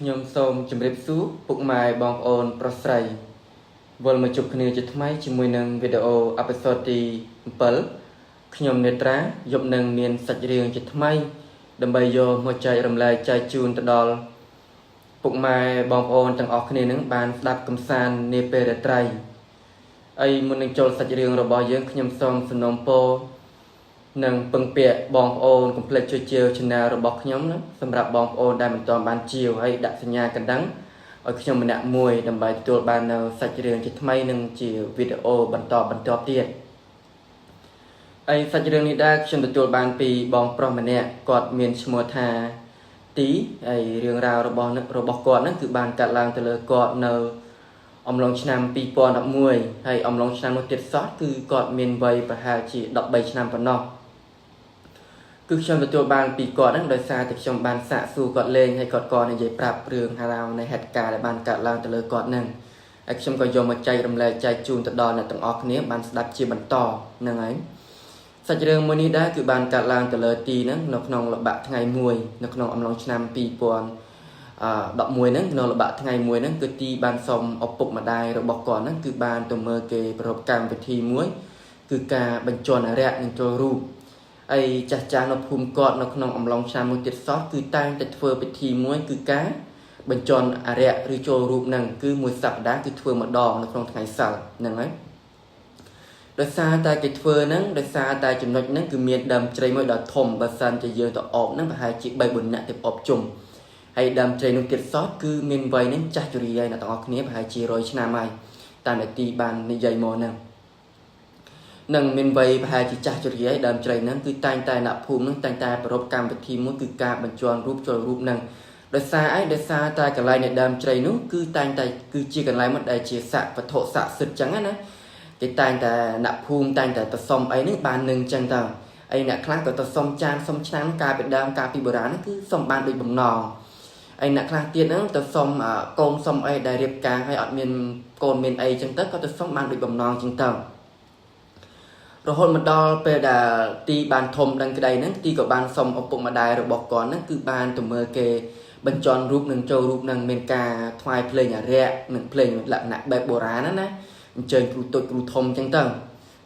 ខ្ញុំសូមជម្រាបសួរពុកម៉ែបងប្អូនប្រុសស្រីវិលមកជួបគ្នាជាថ្មីជាមួយនឹងវីដេអូ episode ទី7ខ្ញុំនេត្រាយប់នឹងមានសាច់រឿងជាថ្មីដើម្បីយកមកចែករំលែកចែកជូនទៅដល់ពុកម៉ែបងប្អូនទាំងអស់គ្នានឹងបានស្ដាប់កំសាន្តនាពេលរាត្រីអីមុននឹងចូលសាច់រឿងរបស់យើងខ្ញុំសូមសំណូមពរនិងពឹងពាក់បងប្អូនកុំភ្លេចជួយជាវ Channel របស់ខ្ញុំណាសម្រាប់បងប្អូនដែលមិនទាន់បានជាវហើយដាក់សញ្ញាកណ្ដឹងឲ្យខ្ញុំម្នាក់មួយដើម្បីទទួលបាននៅសាច់រឿងជាថ្មីនិងជាវីដេអូបន្តបន្តទៀតអីសាច់រឿងនេះដែរខ្ញុំទទួលបានពីបងប្រុសម្នាក់គាត់មានឈ្មោះថាទីហើយរឿងរ៉ាវរបស់គាត់ហ្នឹងគឺបានកាត់ឡើងទៅលើគាត់នៅអំឡុងឆ្នាំ2011ហើយអំឡុងឆ្នាំនោះទៀតសោះគឺគាត់មានវ័យប្រហែលជា13ឆ្នាំប៉ុណ្ណោះគឺខ្ញុំទទួលបានពីគាត់ហ្នឹងដោយសារតែខ្ញុំបានសាកសួរគាត់លេងហើយគាត់ក៏និយាយប្រាប់រឿងរ៉ាវនៃហេតុការណ៍ដែលបានកើតឡើងទៅលើគាត់ហ្នឹងហើយខ្ញុំក៏យកមកចែករំលែកចែកជូនទៅដល់អ្នកទាំងអស់គ្នាបានស្ដាប់ជាបន្តហ្នឹងហើយសាច់រឿងមួយនេះដែរគឺបានកើតឡើងទៅលើទីហ្នឹងនៅក្នុងល្បាក់ថ្ងៃមួយនៅក្នុងអំឡុងឆ្នាំ2011ហ្នឹងក្នុងល្បាក់ថ្ងៃមួយហ្នឹងគឺទីបានសុំឪពុកម្ដាយរបស់គាត់ហ្នឹងគឺបានទៅមើលគេប្រារព្ធកម្មវិធីមួយគឺការបញ្ជាន់អរិយនិងចូលរូបអីចាស់ចាស់នៅភូមិគាត់នៅក្នុងអំឡុងឆ្នាំមួយទៀតសោះគឺតែងតែធ្វើពិធីមួយគឺការបញ្ជាន់អរិយឬចូលរូបហ្នឹងគឺមួយសប្តាហ៍គឺធ្វើម្ដងនៅក្នុងថ្ងៃសៅរ៍ហ្នឹងហើយដោយសារតែគេធ្វើហ្នឹងដោយសារតែចំណុចហ្នឹងគឺមានដើមជ្រៃមួយដ៏ធំបើសិនជាយើងទៅអបហ្នឹងប្រហែលជា3 4នាក់ទៅអបជុំហើយដើមជ្រៃនោះទៀតសោះគឺមានវ័យហ្នឹងចាស់ជរាហើយអ្នកទាំងអស់គ្នាប្រហែលជា100ឆ្នាំហើយតាមដែលទីបាននិយាយមកហ្នឹងនឹងមានវ័យប្រហែលជាចាស់ជរាហើយដើមជ្រៃហ្នឹងគឺតែងតែអ្នកភូមិហ្នឹងតែងតែប្រារព្ធកម្មវិធីមួយគឺការបញ្ជាន់រូបចូលរូបហ្នឹងដោយសារអីដោយសារតែកន្លែងនៃដើមជ្រៃនោះគឺតែងតែគឺជាកន្លែងមួយដែលជាស័ក្តិវត្ថុស័ក្តិសិទ្ធិចឹងណាគេតែងតែអ្នកភូមិតែងតែទៅសុំអីហ្នឹងបាននឹងចឹងទៅអីអ្នកខ្លះក៏ទៅសុំចានសុំឆ្នាំកាលពីដើមកាលពីបុរាណហ្នឹងគឺសុំបានដូចបំណងអីអ្នកខ្លះទៀតហ្នឹងទៅសុំកូនសុំអីដែលរៀបការឲ្យអត់មានកូនមានអីចឹងទៅក៏ទៅសុំបានដូចបំណងចឹងទៅរហូតមកដល់ពេលដែលទីបានធំដឹងក្តីហ្នឹងទីក៏បានសុំឪពុកម្ដាយរបស់គាត់ហ្នឹងគឺបានទៅមើលគេបញ្ចន់រូបនឹងចូលរូបនឹងមានការថ្វាយភ្លេងអារក្សនិងភ្លេងលក្ខណៈបែបបុរាណណាណាអញ្ជើញគ្រូតូចគ្រូធំចឹងទៅ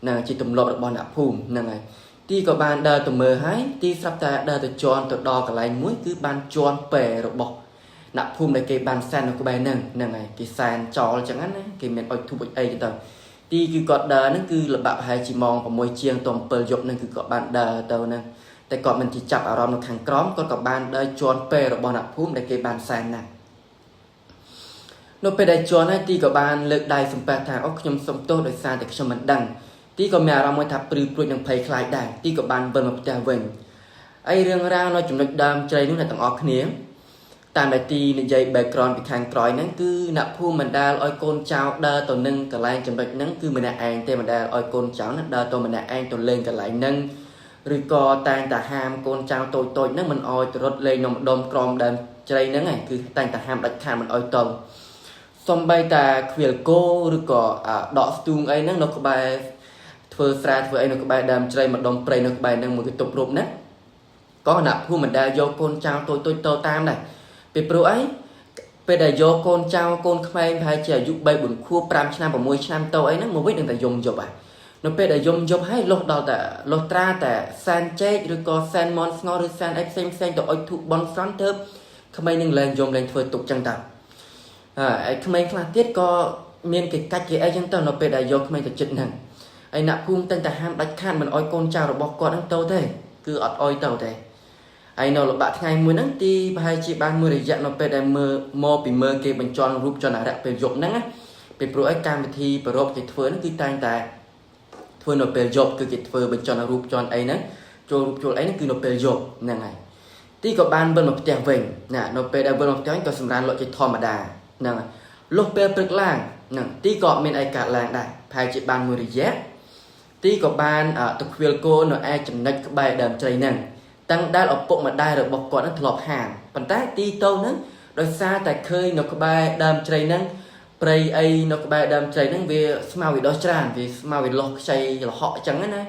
ណាជាទម្លាប់របស់អ្នកភូមិហ្នឹងហើយទីក៏បានដើរទៅមើលហើយទីស្រាប់តែដើរទៅជន់ទៅដល់កន្លែងមួយគឺបានជន់ពែរបស់អ្នកភូមិដែលគេបានសែននៅក្បែរហ្នឹងហ្នឹងហើយគេសែនចោលចឹងណាគេមានអុជធូបអុជអីចឹងទៅទីគឺគាត់ដើរហ្នឹងគឺល្បាក់ប្រហែលជាម៉ោង6ជាងទៅ7យប់ហ្នឹងគឺគាត់បានដើរទៅហ្នឹងតែគាត់មិនជាចាប់អារម្មណ៍នៅខាងក្រោមគាត់ក៏បានដើរជន់ពែរបស់អ្នកភូមិដែលគេបានសែនណានៅពេលដែលជន់ហើយទីក៏បានលើកដៃសំពះថាអូខ្ញុំសុំទោសដោយសារតែខ្ញុំមិនដឹងទីក៏មានអារម្មណ៍មួយថាព្រឺព្រួចនិងភ័យខ្លាចដែរទីក៏បានវិលមកផ្ទះវិញហើយរឿងរ៉ាវនៅចំណុចដើមជ្រៃនោះអ្នកទាំងអស់គ្នាតាមដែលទីនិយាយ background ពីខាងក្រោយហ្នឹងគឺអ្នកភូមិមិនដែលឲ្យកូនចៅដើរទៅនឹងកន្លែងចំណុចហ្នឹងគឺម្នាក់ឯងទេមិនដែលឲ្យកូនចៅណាដើរទៅម្នាក់ឯងទៅលេងកន្លែងហ្នឹងឬក៏តែងតែហាមកូនចៅតូចតូចហ្នឹងមិនឲ្យទៅរត់លេងនៅម្ដុំក្រោមដើមជ្រៃហ្នឹងឯងគឺតែងតែហាមដាច់ខាតមិនឲ្យទៅសំបីតាខ្វៀលគោឬក៏ដកស្ទូងអីហ្នឹងនៅក្បែរធ្វើស្រែធ្វើអីនៅក្បែរដើមជ្រៃម្ដុំព្រៃនៅក្បែរហ្នឹងមួយកន្ទប់រូបហ្នឹងក៏អ្នកភូមិមិនដែលយកកូនចៅតូចតូចទៅតាមដែរពីព្រោះអីពេលដែលយកកូនចៅកូនក្មេងប្រហែលជាអាយុ3 4ខួប5ឆ្នាំ6ឆ្នាំទៅអីហ្នឹងមកវិញនឹងតែយំយប់ហ่ะនៅពេលដែលយំយប់ហើយលុះដល់តែលុះត្រាតែសែនចេកឬក៏សែនមន់ស្ងោឬសែនអីផ្សេងផ្សេងទៅអុជធូបបន់ស្រន់ទៅក្មេងនឹងលែងយំលែងធ្វើទុកចឹងទៅហើយក្មេងខ្លះទៀតក៏មានគេកាច់គេអីចឹងទៅនៅពេលដែលយកក្មេងទៅចិត្តហ្នឹងហើយអ្នកភូមិតែងតែហាមដាច់ខាតមិនអោយកូនចៅរបស់គាត់ហ្នឹងទៅទេគឺអត់អោយទៅទេហើយនៅល្បាក់ថ្ងៃមួយហ្នឹងទីប្រហែលជាបានមួយរយៈនៅពេលដែលមើលមកពីមើលគេបញ្ចន់រូបចន្ទរៈពេលយប់ហ្នឹងណាពេលព្រោះអីកម្មវិធីប្រពគេធ្វើហ្នឹងគឺតែងតែធ្វើនៅពេលយប់គឺគេធ្វើបញ្ចន់រូបចន់អីហ្នឹងចូលរូបចូលអីហ្នឹងគឺនៅពេលយប់ហ្នឹងហើយទីក៏បានវិលមកផ្ទះវិញណានៅពេលដែលវិលមកផ្ទះវិញក៏សម្រានលក់ជាធម្មតាហ្នឹងហើយលុះពេលព្រឹកឡើងហ្នឹងទីក៏មានអីកើតឡើងដែរប្រហែលជាបានមួយរយៈទីក៏បានទៅខ្វៀលគោនៅឯចំណុចក្បែរដើមជ្រៃហ្នឹងតាំងដែលឪពុកម្ដាយរបស់គាត់នឹងធ្លាប់ហាមប៉ុន្តែទីទៅហ្នឹងដោយសារតែឃើញនៅក្បែរដើមជ្រៃហ្នឹងព្រៃអីនៅក្បែរដើមជ្រៃហ្នឹងវាស្មៅវាដោះច្រើនវាស្មៅវាលោះខ្ចីលហកអញ្ចឹងណា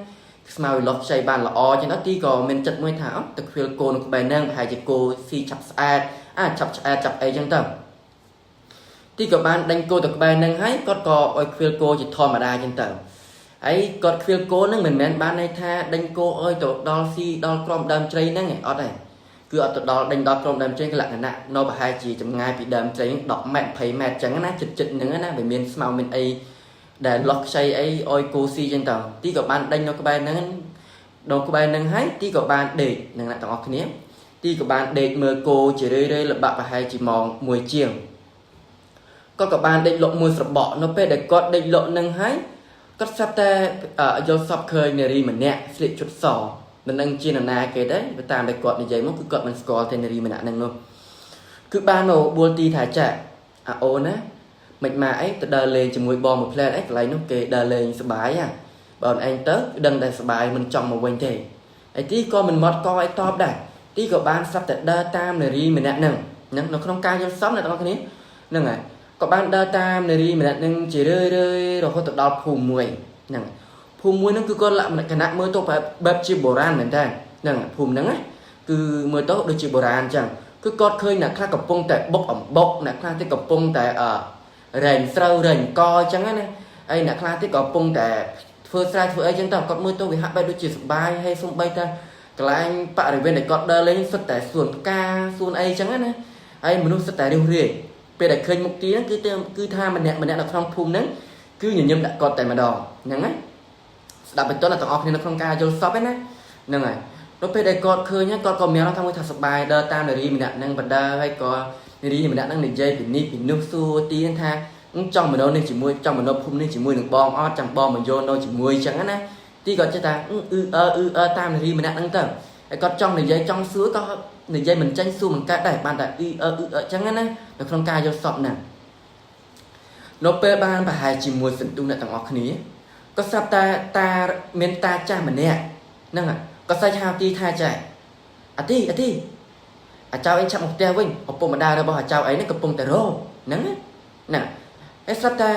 ស្មៅវាលោះខ្ចីបានល្អអញ្ចឹងទៅទីក៏មានចិត្តមួយថាទៅខ្វៀលគោនៅក្បែរហ្នឹងប្រហែលជាគោស៊ីឆាប់ស្អាត អាចចាប់ឆ្អែតចាប់អីចឹងទៅទីក៏បានដេញគោទៅក្បែរនឹងហើយគាត់ក៏ឲ្យខ្វៀលគោជាធម្មតាចឹងទៅហើយគាត់ខ្វៀលគោនឹងមិនមែនបានន័យថាដេញគោឲ្យទៅដល់ស៊ីដល់ក្រមដើមជ្រៃហ្នឹងឯងអត់ទេគឺអត់ទៅដល់ដេញដល់ក្រមដើមជ្រៃលក្ខណៈនៅប្រហែលជាចម្ងាយពីដើមជ្រៃ10ម៉ែត្រ20ម៉ែត្រចឹងណាចិត្តចិត្តហ្នឹងណាវាមានស្មៅមានអីដែលលោះខ្ចីអីឲ្យគោស៊ីចឹងទៅទីក៏បានដេញនៅក្បែរហ្នឹងដល់ក្បែរហ្នឹងហើយទីក៏បានដេកនឹងអ្នកទាំងអស់គ្នាទីក៏បានដេកមើលគោជារឿយៗលបាក់ប្រហែលជាម៉ោង1ជាងគាត់ក៏បានដេកលក់មួយស្របក់នៅពេលដែលគាត់ដេកលក់នឹងហើយគាត់ស្រាប់តែយល់សពឃើញនារីម្នាក់ស្លៀកឈុតសមិនដឹងជានរណាគេទេតាមដែលគាត់និយាយមកគឺគាត់មិនស្គាល់ទេនារីម្នាក់ហ្នឹងនោះគឺបានមកបួលទីថាចាអាអូនណាមិនមកអីទៅដើរលេងជាមួយបងមួយផ្លែតអីកន្លែងនោះគេដើរលេងសប្បាយហ่ะបើអូនឯងទៅដឹងតែសប្បាយមិនចង់មកវិញទេហើយទីក៏មិនមកកអីតបដែរទីក៏បានស្រាប់តែដើរតាមនារីម្នាក់ហ្នឹងហ្នឹងនៅក្នុងការយល់សពអ្នកទាំងអស់គ្នាហ្នឹងហើយក៏បានដើរតាមនារីម្នាក់ហ្នឹងជារឿយរឿយរហូតទៅដល់ភូមិមួយហ្នឹងភូមិមួយហ្នឹងគឺគាត់លក្ខណៈមើលទៅបែបជាបុរាណមែនតើហ្នឹងភូមិហ្នឹងណាគឺមើលទៅដូចជាបុរាណអញ្ចឹងគឺគាត់ឃើញអ្នកខ្លះកំពុងតែបុកអំបុកអ្នកខ្លះទៀតកំពុងតែអឺរែងស្រូវរែងកអញ្ចឹងណាហើយអ្នកខ្លះទៀតក៏កំពុងតែធ្វើស្រែធ្វើអីចឹងទៅគាត់មើលទៅវាហាក់បីដូចជាសប្បាយហើយសំបីតែកន្លែងបរិវេណដែលគាត់ដើរលេងសុទ្ធតែសួនផ្កាសួនអីចឹងណាហើយមនុស្សសុទ្ធតែរិះរាយពេលដែលឃើញមុខទីហ្នឹងគឺគឺថាម្នាក់ម្នាក់នៅក្នុងភូមិហ្នឹងគឺញញឹមដាក់គាត់តែម្ដងហ្នឹងណាស្ដាប់បន្តទាំងអស់គ្នានៅក្នុងការយល់សពឯណាហ្នឹងហើយដល់ពេលដែលគាត់ឃើញគាត់ក៏មានអារម្មណ៍ថាមួយថាសប្បាយដើរតាមនារីម្នាក់ហ្នឹងបដើហើយក៏នារីម្នាក់ហ្នឹងនិយាយពីនេះពីនោះសួរទីថាចង់មនោនេះជាមួយចង់មនោភូមិនេះជាមួយនឹងបងអត់ចាំបងមកយកនៅជាមួយចឹងណាទីគាត់ចេះថាអឺអឺអឺអឺតាមនារីម្នាក់ហ្នឹងទៅហើយគាត់ចង់និយាយចង់សួរក៏និយាយមិនចេញសួរមិនកើតដែរបានតែអ៊ីអឺអឺអឺចឹងណានៅក្នុងការយល់សពហ្នឹងនៅពេលបានប្រហែលជាមួយសន្ទុះអ្នកទាំងអស់គ្នាក៏ស្រាប់តែតាមានតាចាស់ម្នាក់ហ្នឹងក៏សាច់ហៅទីថាចាអាទីអាទីអាចៅអីឆាប់មកផ្ទះវិញឪពុកម្ដាយរបស់អាចៅអីហ្នឹងកំពុងតែរកហ្នឹងណាហើយស្រាប់តែ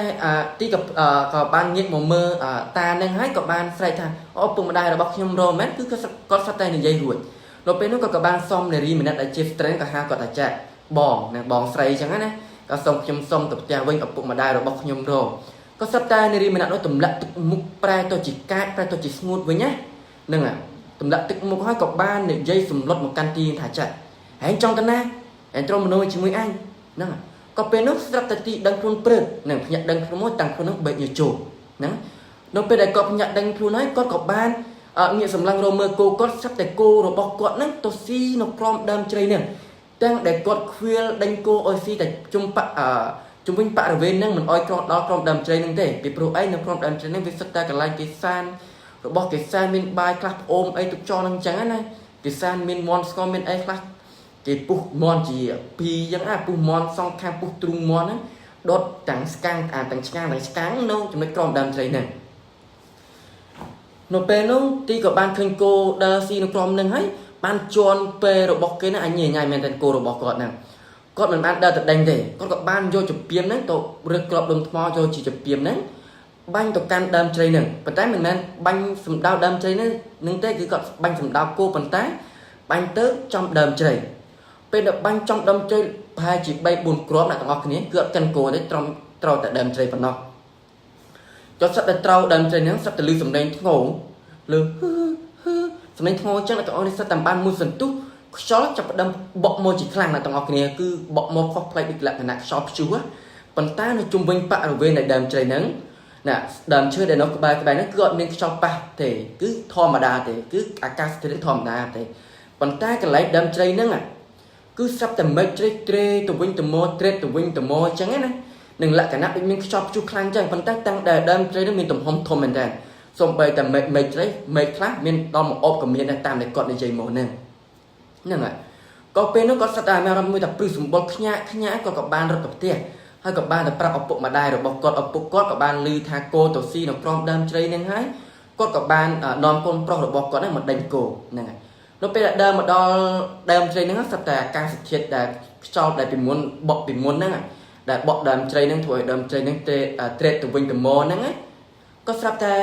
ទីក៏ក៏បានងាកមកមើលតានឹងហើយក៏បានស្រែកថាឪពុកម្ដាយរបស់ខ្ញុំរកមែនគឺគាត់ស្រាប់តែនិយាយរួចដល់ពេលនោះក៏បានសុំនារីម្នាក់ដែលជាស្ត្រីក៏ហៅគាត់ថាចាបងណាបងស្រីអញ្ចឹងណាក៏សុំខ្ញុំសុំទៅផ្ទះវិញឪពុកម្ដាយរបស់ខ្ញុំរកក៏ស្រាប់តែនារីម្នាក់នោះទម្លាក់ទឹកមុខប្រែទៅជាកាចប្រែទៅជាស្ងួតវិញណាហ្នឹងហើយទម្លាក់ទឹកមុខហើយក៏បាននិយាយសម្លុតមកកាន់ទីថាចាហែងចង់ទៅណាហែងត្រូវមនុស្សជាមួយអញហ្នឹងក៏ពេលនោះស្រាប់តែទីដឹងខ្លួនព្រឹកនឹងភ្ញាក់ដឹងខ្លួនមកតាំងខ្លួននឹងបែកញើជោហ្នឹងនៅពេលដែលគាត់ភ្ញាក់ដឹងខ្លួនហើយគាត់ក៏បានងាកសម្លឹងរមើលគោគាត់ស្រាប់តែគោរបស់គាត់ហ្នឹងទៅស៊ីនៅក្រោមដើមជ្រៃហ្នឹងទាំងដែលគាត់ខ្វៀលដេញគោឲ្យស៊ីតែជុំបជុំវិញបរិវេណហ្នឹងមិនអោយក្រដល់ក្រោមដើមជ្រៃហ្នឹងទេពីព្រោះអីនៅក្រោមដើមជ្រៃហ្នឹងវាសុទ្ធតែកន្លែងគេសានរបស់គេសានមានបាយខ្លះផ្អូមអីទុកចោលហ្នឹងចឹងណាគេសានមានមន់ស្ងមានអីខ្លះគេពុះមន់ជាពីរចឹងណាពុះមន់សងខាងពុះទ្រូងមន់ហ្នឹងដុតទាំងស្កាំងអាទាំងឆ្កាងទាំងឆ្កាំងនៅចំណុចក្រោមដើមជ្រៃហ្នឹងនៅពេលនោះទីក៏បានឃើញគោដើរស៊ីនៅក្រោមហ្នឹងហើយបានជន់ពេលរបស់គេហ្នឹងអញញញ៉ៃមែនតើគោរបស់គាត់ហ្នឹងគាត់មិនបានដើរទៅដេញទេគាត់ក៏បានយកចំពាមហ្នឹងទៅរើសក្របដុំថ្មយកជាចំពាមហ្នឹងបាញ់ទៅកាន់ដើមជ្រៃហ្នឹងប៉ុន្តែមិនមែនបាញ់សំដៅដើមជ្រៃហ្នឹងនឹងទេគឺគាត់បាញ់សំដៅគោប៉ុន្តែបាញ់ទៅចំដើមជ្រៃពេលដែលបាញ់ចំដើមជ្រៃប្រហែលជា3 4គ្រាប់អ្នកទាំងអស់គ្នាគឺអត់កិនគោទេត្រឹមត្រូវតែដើមជ្រៃប៉ុណ្ណោះចុះសិតតែត្រូវដើមជ្រៃហ្នឹងសិតតែលឺសំឡេងធ្ងោលើហឺហឺសំឡេងធ្ងោចឹងអ្នកទាំងអស់នេះសិតតែបានមួយសន្ទុះខ្យល់ចាប់ផ្ដើមបក់មកជាខ្លាំងអ្នកទាំងអស់គ្នាគឺបក់មកខុសប្លែកដូចលក្ខណៈខ្យល់ព្យុះប៉ុន្តែនៅជុំវិញបរិវេណនៃដើមជ្រៃហ្នឹងណាដើមឈើដែលនៅក្បែរក្បែរហ្នឹងគឺអត់មានខ្យល់ប៉ះទេគឺធម្មតាទេគឺអាកាសធាតុធម្មតាទេប៉ុន្តែកន្លែងដើមជ្រៃហ្នឹងគឺស្រាប់តែមេឃជ្រេត្រេទៅវិញទៅមកត្រេតទៅវិញទៅមកអញ្ចឹងណានឹងលក្ខណៈដូចមានខ្យល់ព្យុះខ្លាំងអញ្ចឹងប៉ុន្តែតាំងដែលដើមជ្រៃហ្នឹងមានទំហំធំមែនតើសំបីតែមេឃមេឃជ្រៃមេឃខ្លះមានដល់មកអបក៏មានដែរតាមដែលគាត់និយាយមកហ្នឹងហ្នឹងហើយក៏ពេលនោះគាត់ស្ដាប់តែមានអារម្មណ៍មួយថាព្រឹសសម្បុរខ្ញាក់ខ្ញាក់គាត់ក៏បានរត់ទៅផ្ទះហើយក៏បានទៅប្រាប់ឪពុកម្ដាយរបស់គាត់ឪពុកគាត់ក៏បានឮថាគោទៅស៊ីនៅក្រោមដើមជ្រៃហ្នឹងហើយគាត់ក៏បាននាំកូនប្រុសរបស់គាត់ហ្នឹងមកដេញគោហ្នឹងហើយនៅពេលដែលដើរមកដល់ដើមជ្រៃហ្នឹងស្រាប់តែអាកាសធាតុដែលខ្យល់ដែលពីមុនបក់ពីមុនហ្នឹងដែលបក់ដើមជ្រៃហ្នឹងធ្វើឲ្យដើមជ្រៃហ្នឹងត្រេត្រេតទៅវិញទៅមកហ្នឹងក៏ស្រាប់តែ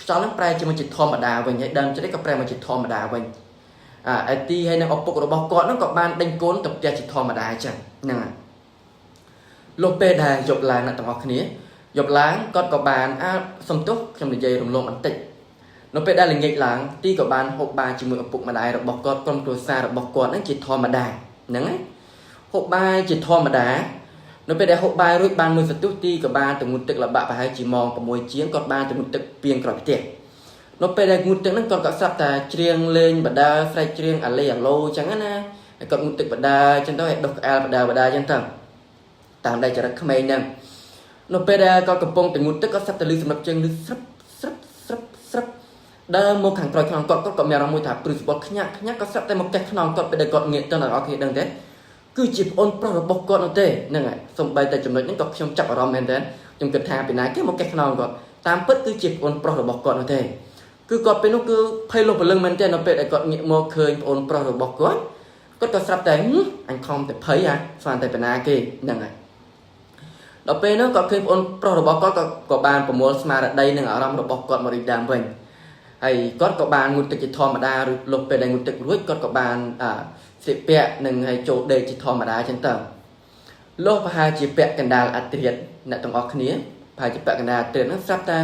ខ្យល់ហ្នឹងប្រែជាមួយជាធម្មតាវិញហើយដើមជ្រៃក៏ប្រែមកជាធម្មតាវិញ អាទីហើយនឹងឪពុករបស់គាត់ហ្នឹងក៏បានដេញកូនទៅផ្ទះជាធម្មតាអញ្ចឹងហ្នឹងហើយលុះពេលដែលយប់ឡើងអ្នកទាំងអស់គ្នាយប់ឡើងគាត់ក៏បានអាសំទោសខ្ញុំនិយាយរំលងបន្តិចនៅពេលដែលល្ងាចឡើងទីក៏បានហូបបាយជាមួយឪពុកម្ដាយរបស់គាត់ក្រុមគ្រួសាររបស់គាត់ហ្នឹងជាធម្មតាហ្នឹងណាហូបបាយជាធម្មតានៅពេលដែលហូបបាយរួចបានមួយសន្ទុះទីក៏បានទៅងូតទឹកល្បាក់ប្រហែលជាម៉ោង6ជាងគាត់បានទៅងូតទឹកពីងក្រោយផ្ទះនៅពេលដែលងូតទឹកហ្នឹងគាត់ក៏ស្រាប់តែច្រៀងលេងបដាស្រែកច្រៀងអាឡេអាឡូអញ្ចឹងណាហើយគាត់ងូតទឹកបដាអញ្ចឹងទៅឲ្យដុសក្អែលបដាបដាអញ្ចឹងទៅតាមដែលចរិតក្មេងហ្នឹងនៅពេលដែលគាត់កំពុងតែងូតទឹកគាត់ស្រាប់តែលឺសំណឹកជើងលឺស្រឹបស្រឹបស្រឹបស្រឹបដើរមកខាងក្រោយខ្នងគាត់គាត់ក៏មានអារម្មណ៍មួយថាព្រឺសម្បុរខ្ញាក់ខ្ញាក់ក៏ស្រាប់តែមកកេះខ្នងគាត់ពេលដែលគាត់ងាកទៅដល់អ្នកគ្នាដឹងទេគឺជាប្អូនប្រុសរបស់គាត់នោះទេហ្នឹងហើយសំបីតែចំណុចហ្នឹងក៏ខ្ញុំចាប់អារម្មណ៍មែនទែនខ្ញុំគិតថាពីណាគេមកកេះខ្នងគាត់តាមពិតគឺជាប្អូនប្រុសរបស់គាត់នោះទេគឺគាត់ពេលនោះគឺភ័យលុះព្រលឹងមែនទែននៅពេលដែលគាត់ងាកមកឃើញប្អូនប្រុសរបស់គាត់គាត់ក៏ស្រាប់តែអញខំតែភ័យហ่ะស្មានតែពីណាគេហ្នឹងហើយដល់ពេលនោះគាត់ឃើញប្អូនប្រុសរបស់គាត់ក៏បានប្រមូលស្មារតីនិងអារម្មណ៍របស់គាត់មករីដើមវិញហើយគាត់ក៏បានងូតទឹកជាធម្មតារួចលុបពេលដែលងូតទឹករួចគាត់ក៏បានស្លៀកពាក់និងឲ្យចូលដេកជាធម្មតាចឹងទៅលុះប្រហែលជាពាក់កណ្ដាលអត្រាតអ្នកទាំងអស់គ្នាប្រហែលជាពាក់កណ្ដាលអត្រាតហ្នឹងស្រាប់តែ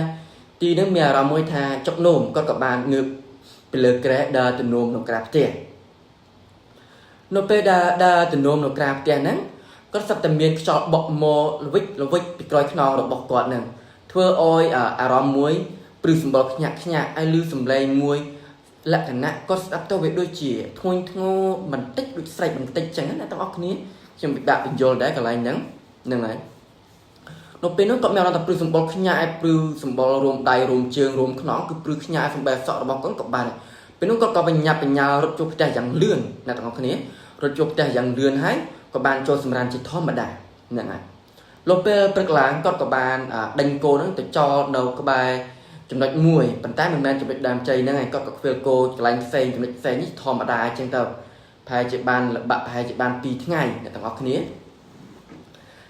ទីនឹងមានអារម្មណ៍មួយថាចុកនោមគាត់ក៏បានងើបពីលើគ្រែដើរទៅនោមក្នុងក្រាបផ្ទះនៅពេលដែលដើរទៅនោមនៅក្រាបផ្ទះហ្នឹងគាត់ស្រាប់តែមានខ្យល់បក់មកល្វិចល្វិចពីក្រោយខ្នងរបស់គាត់ហ្នឹងធ្វើឲ្យអារម្មណ៍មួយព្រឺសម្បុរខ្ញាក់ខ្ញាក់ឲ្យលឺសំឡេងមួយលក្ខណៈគាត់ស្ដាប់ទៅវាដូចជាធ្ងន់ធ្ងរបន្តិចដូចស្រែកបន្តិចចឹងណាទាំងអស់គ្នាខ្ញុំពិបាកបញ្យល់ដែរកន្លែងហ្នឹងហ្នឹងហើយនៅពេលនោះគាត់មានអារម្មណ៍ថាព្រឺសម្បុរខ្ញាក់ឲ្យព្រឺសម្បុររួមដៃរួមជើងរួមខ្នងគឺព្រឺខ្ញាក់សំបែសក់របស់គាត់ក៏បានពេលនោះគាត់ក៏បញ្ញាប់បញ្ញារត់ចូលផ្ទះយ៉ាងលឿនអ្នកទាំងអស់គ្នារត់ចូលផ្ទះយ៉ាងលឿនហើយក៏បានចូលសម្រានជាធម្មតាហ្នឹងហើយលុះពេលព្រឹកឡើងគាត់ក៏បានដេញគោហ្នឹងទៅចោលនៅក្បែរចំណុចមួយប៉ុន្តែមិនមែនចំណុចដើមជ័យហ្នឹងឯងគាត់ក៏ខ្វៀលគោកន្លែងផ្សេងចំណុចផ្សេងនេះធម្មតាអញ្ចឹងទៅប្រហែលជាបានលបាក់ប្រហែលជាបាន2ថ្ងៃអ្នកទាំងអស់គ្ន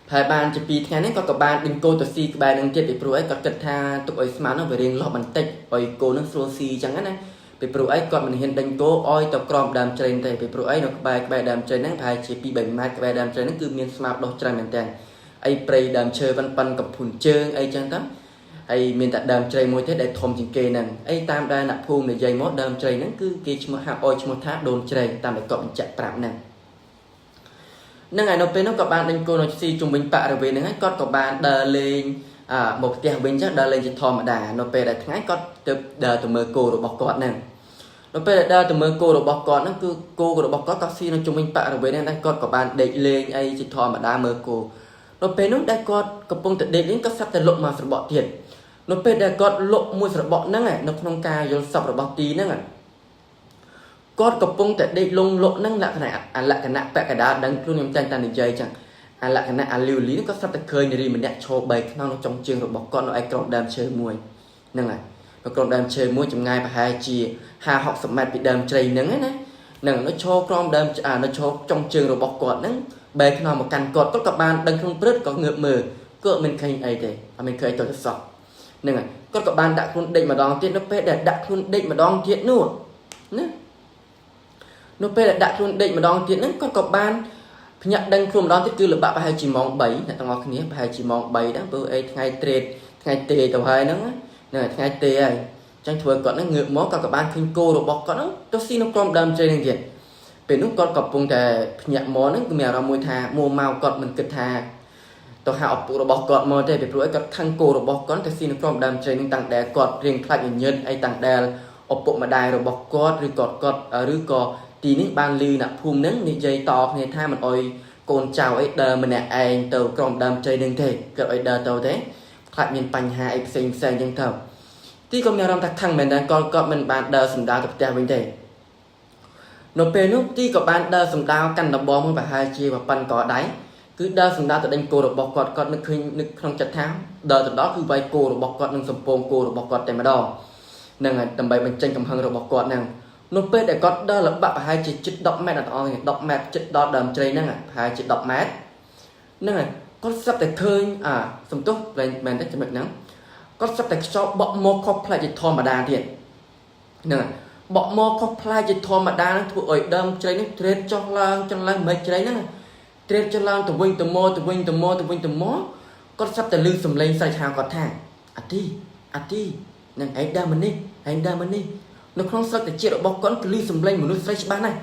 ាប្រហែលបានជា2ថ្ងៃនេះគាត់ក៏បានដេញគោទៅស៊ីក្បែរនឹងទៀតពីព្រោះអីគាត់គិតថាទុកឲ្យស្មៅនោះវារៀងលោះបន្តិចឲ្យគោនឹងស្រួលស៊ីអញ្ចឹងណាពីព្រោះអីគាត់មិនហ៊ានដេញគោឲ្យទៅក្រោមដើមជ្រែងទេពីព្រោះអីនៅក្បែរក្បែរដើមជ្រែងហ្នឹងប្រហែលជា2 3ម៉ែត្រក្បែរដើមជ្រែងហ្នឹងគឺមានស្មៅដុះច្រើនមែនតើអីព្រៃដើមឈើប៉ិនប៉ិនកំភុនជើងអីចឹងទៅហើយមានតែដើមជ្រៃមួយទេដែលធំជាងគេហ្នឹងអីតាមដែលអ្នកភូមិនិយាយមកដើមជ្រៃហ្នឹងគឺគេឈ្មោះហាក់អោយឈ្មោះថាដូនជ្រៃតាមដែលគាត់បញ្ជាក់ប្រាប់ហ្នឹងហ្នឹងហើយនៅពេលនោះក៏បានដេញគោនៅស៊ីជុំវិញបរិវេណហ្នឹងហើយគាត់ក៏បានដើរលេងមកផ្ទះវិញចឹងដើរលេងជាធម្មតានៅពេលដែលថ្ងៃគាត់ទៅដើរទៅមើលគោរបស់គាត់ហ្នឹងនៅពេលដែលដើរទៅមើលគោរបស់គាត់ហ្នឹងគឺគោរបស់គាត់ក៏ស៊ីនៅជុំវិញបរិវេណហ្នឹងដែរគាត់ក៏បានដេកលេងអីជាធម្មតាមើលគោនៅពេលនោះដែលគាត់កំពុងតែដេកលេងក៏ស្រាប់តែលុកមកស្របក់ទៀតនៅពេលដែលគាត់លុកមួយស្របក់ហ្នឹងនៅក្នុងការយល់សពរបស់ទីហ្នឹងគាត់កំពុងតែដេកលងលុកហ្នឹងលក្ខណៈអាលក្ខណៈពាក់កណ្ដាលដឹងខ្លួនខ្ញុំតែងតែនិយាយចឹងអាលក្ខណៈអាលីវលីក៏ស្រាប់តែឃើញនារីម្នាក់ឈរបែកខ្នងនៅចុងជើងរបស់គាត់នៅឯក្រោមដើមឈើមួយហ្នឹងហើយនៅក្រោមដើមឈើមួយចម្ងាយប្រហែលជា50 60ម៉ែត្រពីដើមជ្រៃហ្នឹងណាហ្នឹងនៅឈរក្រោមដើមនៅឈរចុងជើងរបស់គាត់ហ្នឹងបែកខ្នងមកកាន់គាត់គាត់ក៏បានដឹងខ្លួនព្រឹតក៏ងើបមើលក៏មិនឃើញអីទេអត់មានឃើញអីទៅសោះហ្នឹងហើយគាត់ក៏បានដាក់ខ្លួនដេកម្ដងទៀតនៅពេលដែលដាក់ខ្លួនដេកម្ដងទៀតនោះណានៅពេលដែលដាក់ខ្លួនដេកម្ដងទៀតហ្នឹងគាត់ក៏បានភ្ញាក់ដឹងខ្លួនម្ដងទៀតគឺលបាក់ប្រហែលជាម៉ោង3អ្នកទាំងអស់គ្នាប្រហែលជាម៉ោង3ហ្នឹងព្រោះអីថ្ងៃត្រេតថ្ងៃទេទៅហើយហ្នឹងហ្នឹងថ្ងៃទេហើយចឹងធ្វើគាត់ហ្នឹងងើបមកគាត់ក៏បានឃើញគោរបស់គាត់ហ្នឹងទៅស៊ីនៅក្រោមដើមជ្រៃហ្នឹងទៀតពេលនោះគាត់កំពុងតែភ្ញាក់មកហ្នឹងគឺមានអារម្មណ៍មួយថាមួម៉ៅគាត់មិនគិតថាទៅហៅឪពុករបស់គាត់មកទេពីព្រោះអីគាត់ខឹងគោរបស់គាត់ទៅស៊ីនៅក្រោមដើមជ្រៃហ្នឹងតាំងដែលគាត់រៀងខ្លាចញញឹតអីតាំងដែលឪពុកម្ដាយរបស់គាត់ឬគាត់គាត់ឬក៏ទីនេះបានលឺអ្នកភូមិហ្នឹងនិយាយតគ្នាថាមិនអោយកូនចៅអីដើរម្នាក់ឯងទៅក្រោមដើមជ្រៃហ្នឹងទេគាត់អោយដើរទៅទេខ្លាចមានបញ្ហាអីផ្សេងផ្សេងចឹងទៅទីក៏មានអារម្មណ៍ថាខឹងមែនតើគាត់គាត់មិនបានដើរសម្ដៅទៅផ្ទះវិញទេនៅពេលនោះទីក៏បានដើរសម្ដៅកាន់ដំបងមួយប្រហែលជាប៉ុនកដៃគឺដើរសម្ដៅទៅដេញគោរបស់គាត់គាត់នឹកឃើញនឹកក្នុងចិត្តថាដើរទៅដល់គឺវាយគោរបស់គាត់និងសំពងគោរបស់គាត់តែម្ដងហ្នឹងហើយដើម្បីបញ្ចេញកំហឹងរបស់គាត់ហ្នឹងនៅពេលដែលគាត់ដើរល្បាក់ប្រហែលជាជិត10ម៉ែត្រដល់10ម៉ែត្រជិតដល់ដើមជ្រៃហ្នឹងប្រហែលជា10ម៉ែត្រហ្នឹងហើយគាត់ស្រាប់តែឃើញអាសំទោសមែនទេចំណុចហ្នឹងគាត់ស្រាប់តែខ្យល់បក់មកខុសប្លែកជាធម្មតាទៀតហ្នឹងហើយ បក់មកខុសប្លែកជាធម្មតានឹងធ្វើឲ្យដើមជ្រៃនេះត្រេតចុះឡើងចុះឡើងមិនជ្រៃហ្នឹងត្រេតចុះឡើងទៅវិញទៅមកទៅវិញទៅមកទៅវិញទៅមកគាត់ស្រាប់តែឮសំឡេងស្រែកហៅគាត់ថាអាទីអាទីនឹងឯងដើមនេះឯងដើមនេះនៅក្នុងស្រុកតិចរបស់គាត់គឺឮសំឡេងមនុស្សស្រីច្បាស់ណាស់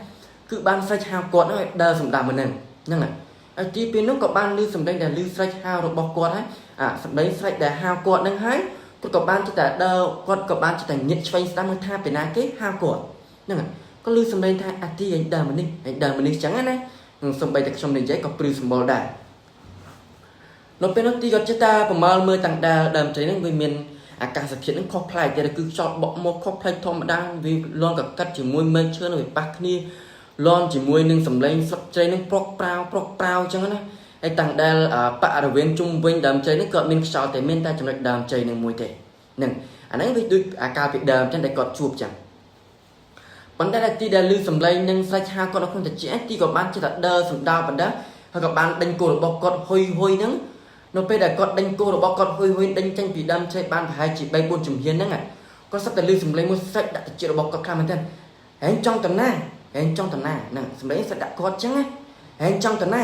គឺបានស្រែកហៅគាត់ហ្នឹងឲ្យដើរសម្ដាប់មកហ្នឹងហ្នឹងហើយទីពេលនោះក៏បានឮសំឡេងដែលឮស្រែកហៅរបស់គាត់ហើយអាសំឡេងស្រែកដែលហៅគាត់ហ្នឹងហើយគាត់ក៏បានចិត្តតែដើរគាត់ក៏បានចិត្តតែញាក់ឆ្វេងស្ដាំមើលថាពីណាគេហៅគាត់ហ្នឹងហើយក៏ឮសំឡេងថាអាទីឯងដើរមកនេះឯងដើរមកនេះចឹងណាសំបីតែខ្ញុំនិយាយក៏ព្រឺសម្បុរដែរនៅពេលនោះទីគាត់ចិត្តតែប្រមើលមើលតាំងដែលដើមជ្រៃហ្នឹងវាមានអាកាសធាតុហ្នឹងខុសប្លែកតែគឺខ្យល់បក់មកខុសប្លែកធម្មតាវាលន់កកាត់ជាមួយមេឃឈើនឹងវាប៉ះគ្នាលន់ជាមួយនឹងសំឡេងស្លឹកជ្រៃហ្នឹងប្រកប្រាវប្រកប្រាវចឹងណាហើយតាំងដែលបរិវេណជុំវិញដើមជ្រៃហ្នឹងក៏មានខ្យល់តែមានតែចំណុចដើមជ្រៃនឹងមួយទេហ្នឹងអាហ្នឹងវាដូចអាកាលពីដើមចឹងដែលគាត់ជួបចឹងប៉ុន្តែទីដែលឮសំឡេងនឹងស្រេចហៅគាត់នៅក្នុងតិចទីក៏បានចិត្តតែដើរសំដៅបណ្ដាហើយក៏បានដេញគោរបស់គាត់ហ៊ុយហ៊ុយហ្នឹងនៅពេលដែលគាត់ដេញគោរបស់គាត់ហ៊ុយហ៊ុយដេញចេញពីដើមជ្រៃបានប្រហែលជា3 4ជំហានហ្នឹងគាត់សឹកតែឮសំឡេងមួយស្រេចដាក់តិចរបស់គាត់ខ្លាំងមែនទែនហែងចង់តំណាហែងចង់តំណាហ្នឹងសំឡេងស្រេចដាក់គាត់ចឹងណាហែងចង់តំណា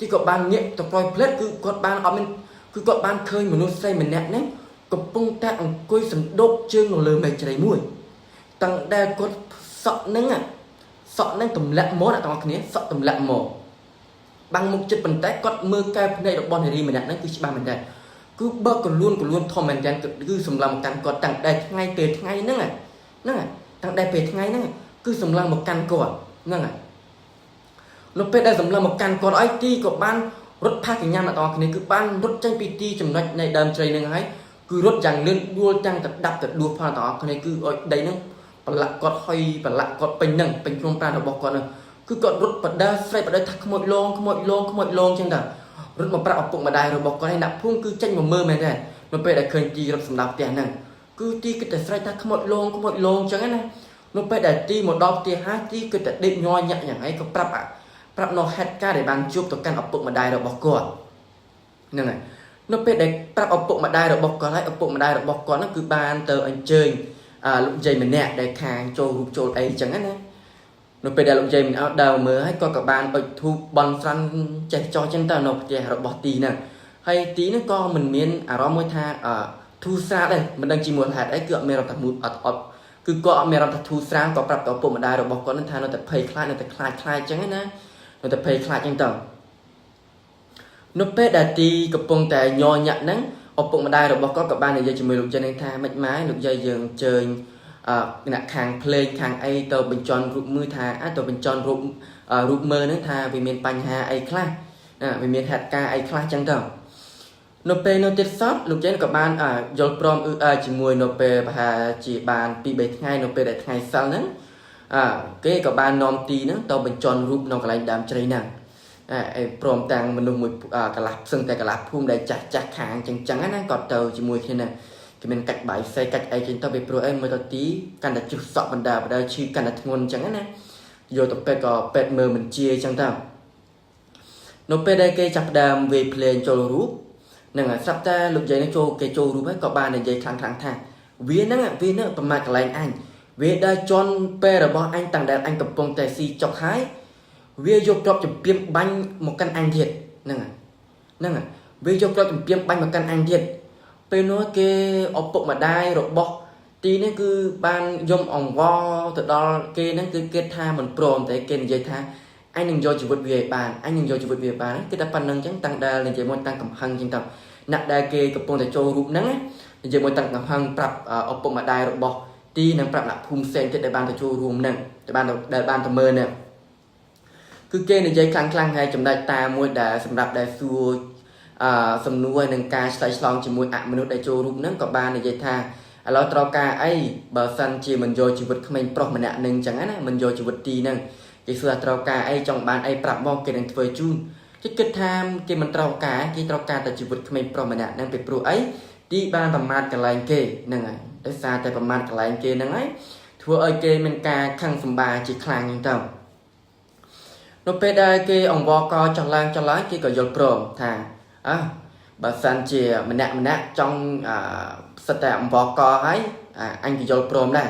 ទីក៏បានងាកទៅក្រោយផ្លេតគឺគាត់បានអត់មានគឺគាត់បានឃើញមនុស្សស្រីម្នាក់ហ្នឹងកំពុងតែអង្គុយសណ្ដូកជើងនៅលើមែកជ្រៃមួយតាំងដែលគាត់សក់ហ្នឹងសក់ហ្នឹងទម្លាក់មកអ្នកទាំងអស់គ្នាសក់ទម្លាក់មកបាំងមុខចិត្តប៉ុន្តែគាត់មើលកែភ្នែករបស់នារីម្នាក់ហ្នឹងគឺច្បាស់មែនតើគឺបើកកលួនកលួនធំមែនតើគឺសម្លឹងមកកាន់គាត់តាំងដែលថ្ងៃពេលថ្ងៃហ្នឹងហ្នឹងតាំងដែលពេលថ្ងៃហ្នឹងគឺសម្លឹងមកកាន់គាត់ហ្នឹងហើយនៅពេលដែលសម្លឹងមកកាន់គាត់អីទីក៏បានរត់ផាកញ្ញាអ្នកទាំងអស់គ្នាគឺបានរត់ចេញពីទីចំណុចនៃដើមជ្រៃហ្នឹងហើយគឺរត់យ៉ាងលឿនដួលទាំងទៅដាប់ទៅដួសផងទាំងអស់គ្នាគឺឲ្យដីហ្នឹងប្រឡាក់គាត់ហុយប្រឡាក់គាត់ពេញហ្នឹងពេញខ្លួនប្រាណរបស់គាត់ហ្នឹងគឺគាត់រត់បដាស្រែកបដាថាខ្មោចលងខ្មោចលងខ្មោចលងចឹងតារត់មកប្រាប់ឪពុកម្ដាយរបស់គាត់ឯអ្នកភូមិគឺចេញមកមើលមែនទេនៅពេលដែលឃើញទីរត់សម្ដាប់ផ្ទះហ្នឹងគឺទីគិតតែស្រែកថាខ្មោចលងខ្មោចលងចឹងណានៅពេលដែលទីមកដល់ផ្ទះហើយទីគិតតែដេកញ័រញាក់យ៉ាងអីក៏ប្រាប់ប្រាប់នៅហេតុការណ៍ដែលបានជួបទៅកាន់ឪពុកម្ដាយរបស់គាត់ហ្នឹងហើយនៅពេលដែលប្រាប់ឪពុកម្ដាយរបស់គាត់ហើយឪពុកម្ដាយរបស់គាត់ហ្នឹងគឺបានទៅអញ្ជើញលោកយាយម្នាក់ដែលខាងចូលរូបចូលអីចឹងណានៅពេលដែលលោកយាយម្នាក់ដើរមើលហើយគាត់ក៏បានអុជធូបបន់ស្រន់ចេះចោះចឹងទៅនៅផ្ទះរបស់ទីហ្នឹងហើយទីហ្នឹងក៏មិនមានអារម្មណ៍មួយថាធូរស្រាលដែរមិនដឹងជាមូលហេតុអីគឺអត់មានអារម្មណ៍ថាមូលអត់អត់គឺគាត់អត់មានអារម្មណ៍ថាធូរស្រាលក៏ប្រាប់ទៅឪពុកម្ដាយរបស់គាត់នឹងថានៅតែភ័យខ្លាចនៅតែខ្លាចខ្លាចចឹងណានៅតែភ័យខ្លាចចឹងទៅនៅពេលដែលទីកំពុងតែញ័រញាក់ហ្នឹងឪពុកម្ដាយរបស់គាត់ក៏បាននិយាយជាមួយលោកយាយនឹងថាម៉េចម៉ែលោកយាយយើងអញ្ជើញអ្នកខាងភ្លេងខាងអីទៅបញ្ចន់រូបមើលថាទៅបញ្ចន់រូបរូបមើលហ្នឹងថាវាមានបញ្ហាអីខ្លះវាមានហេតុការណ៍អីខ្លះចឹងទៅនៅពេលនោះទៀតសតលោកយាយក៏បានយល់ព្រមអឺជាមួយនៅពេលប្រហែលជាបាន2 3ថ្ងៃនៅពេលដែលថ្ងៃសិលហ្នឹងគេក៏បាននាំទីហ្នឹងទៅបញ្ចន់រូបនៅកន្លែងដើមជ្រៃហ្នឹងអេព្រមទាំងមនុស្សមួយកន្លះផ្សឹងតែកន្លះភូមិដែលចាស់ចាស់ខាងចឹងចឹងណាគាត់ទៅជាមួយគ្នាណាគេមានកាច់បាយសេកាច់អីចឹងទៅវាព្រោះអីមើលទៅទីកាន់តែជ្រុះសក់បណ្ដាបណ្ដាឈឺកាន់តែធ្ងន់ចឹងណាយកទៅពេទ្យក៏ពេទ្យមើលមិនជាចឹងទៅនៅពេលដែលគេចាប់ផ្ដើមវាយភ្លេងចូលរូបហ្នឹងហើយស្រាប់តែលោកយាយនឹងចូលគេចូលរូបហើយក៏បាននិយាយខ្លាំងខ្លាំងថាវាហ្នឹងវាហ្នឹងប្រមាថកន្លែងអញវាដើរជន់ពេលរបស់អញតាំងដែលអញកំពុងតែស៊ីចុកហើយវាយកក្របចម្ពាមបាញ់មកកាន់អញទៀតហ្នឹងហើយហ្នឹងហើយវាយកក្របចម្ពាមបាញ់មកកាន់អញទៀតពេលនោះគេឪពុកម្ដាយរបស់ទីនេះគឺបានយំអង្វរទៅដល់គេហ្នឹងគឺគេថាមិនព្រមតែគេនិយាយថាអញនឹងយកជីវិតវាឲ្យបានអញនឹងយកជីវិតវាបានគឺតែប៉ុណ្្នឹងអញ្ចឹងតាំងដែលនិយាយមកតាំងកំហឹងអញ្ចឹងទៅអ្នកដែលគេកំពុងតែចូលរូបហ្នឹងនិយាយមកតាំងកំហឹងប្រាប់ឪពុកម្ដាយរបស់ទីនិងប្រាប់អ្នកភូមិផ្សេងទៀតដែលបានទៅចូលរួមហ្នឹងដែលបានទៅមើលហ្នឹងគឺគេនិយាយខ្លាំងខ្លាំងហើយចំណែកតាមួយដែលសម្រាប់ដែលសួរសំណួរនឹងការឆ្លើយឆ្លងជាមួយអមនុស្សដែលចូលរូបហ្នឹងក៏បាននិយាយថាឥឡូវត្រូវការអីបើសិនជាមិនយកជីវិតក្មេងប្រុសម្នាក់នឹងចឹងណាមិនយកជីវិតទីហ្នឹងគេសួរថាត្រូវការអីចង់បានអីប្រាប់មកគេនឹងធ្វើជូនគេគិតថាគេមិនត្រូវការគេត្រូវការតែជីវិតក្មេងប្រុសម្នាក់ហ្នឹងពីព្រោះអីទីបានប្រមាថកន្លែងគេហ្នឹងហើយដោយសារតែប្រមាថកន្លែងគេហ្នឹងហើយធ្វើឲ្យគេមានការខឹងសម្បាជាខ្លាំងហ្នឹងទៅនៅពេលដែលគេអង្វរកចង់ឡើងចង់ឡើងគេក៏យល់ព្រមថាអើបើសិនជាម្នាក់ម្នាក់ចង់សិតតែអង្វរកហើយអញក៏យល់ព្រមដែរ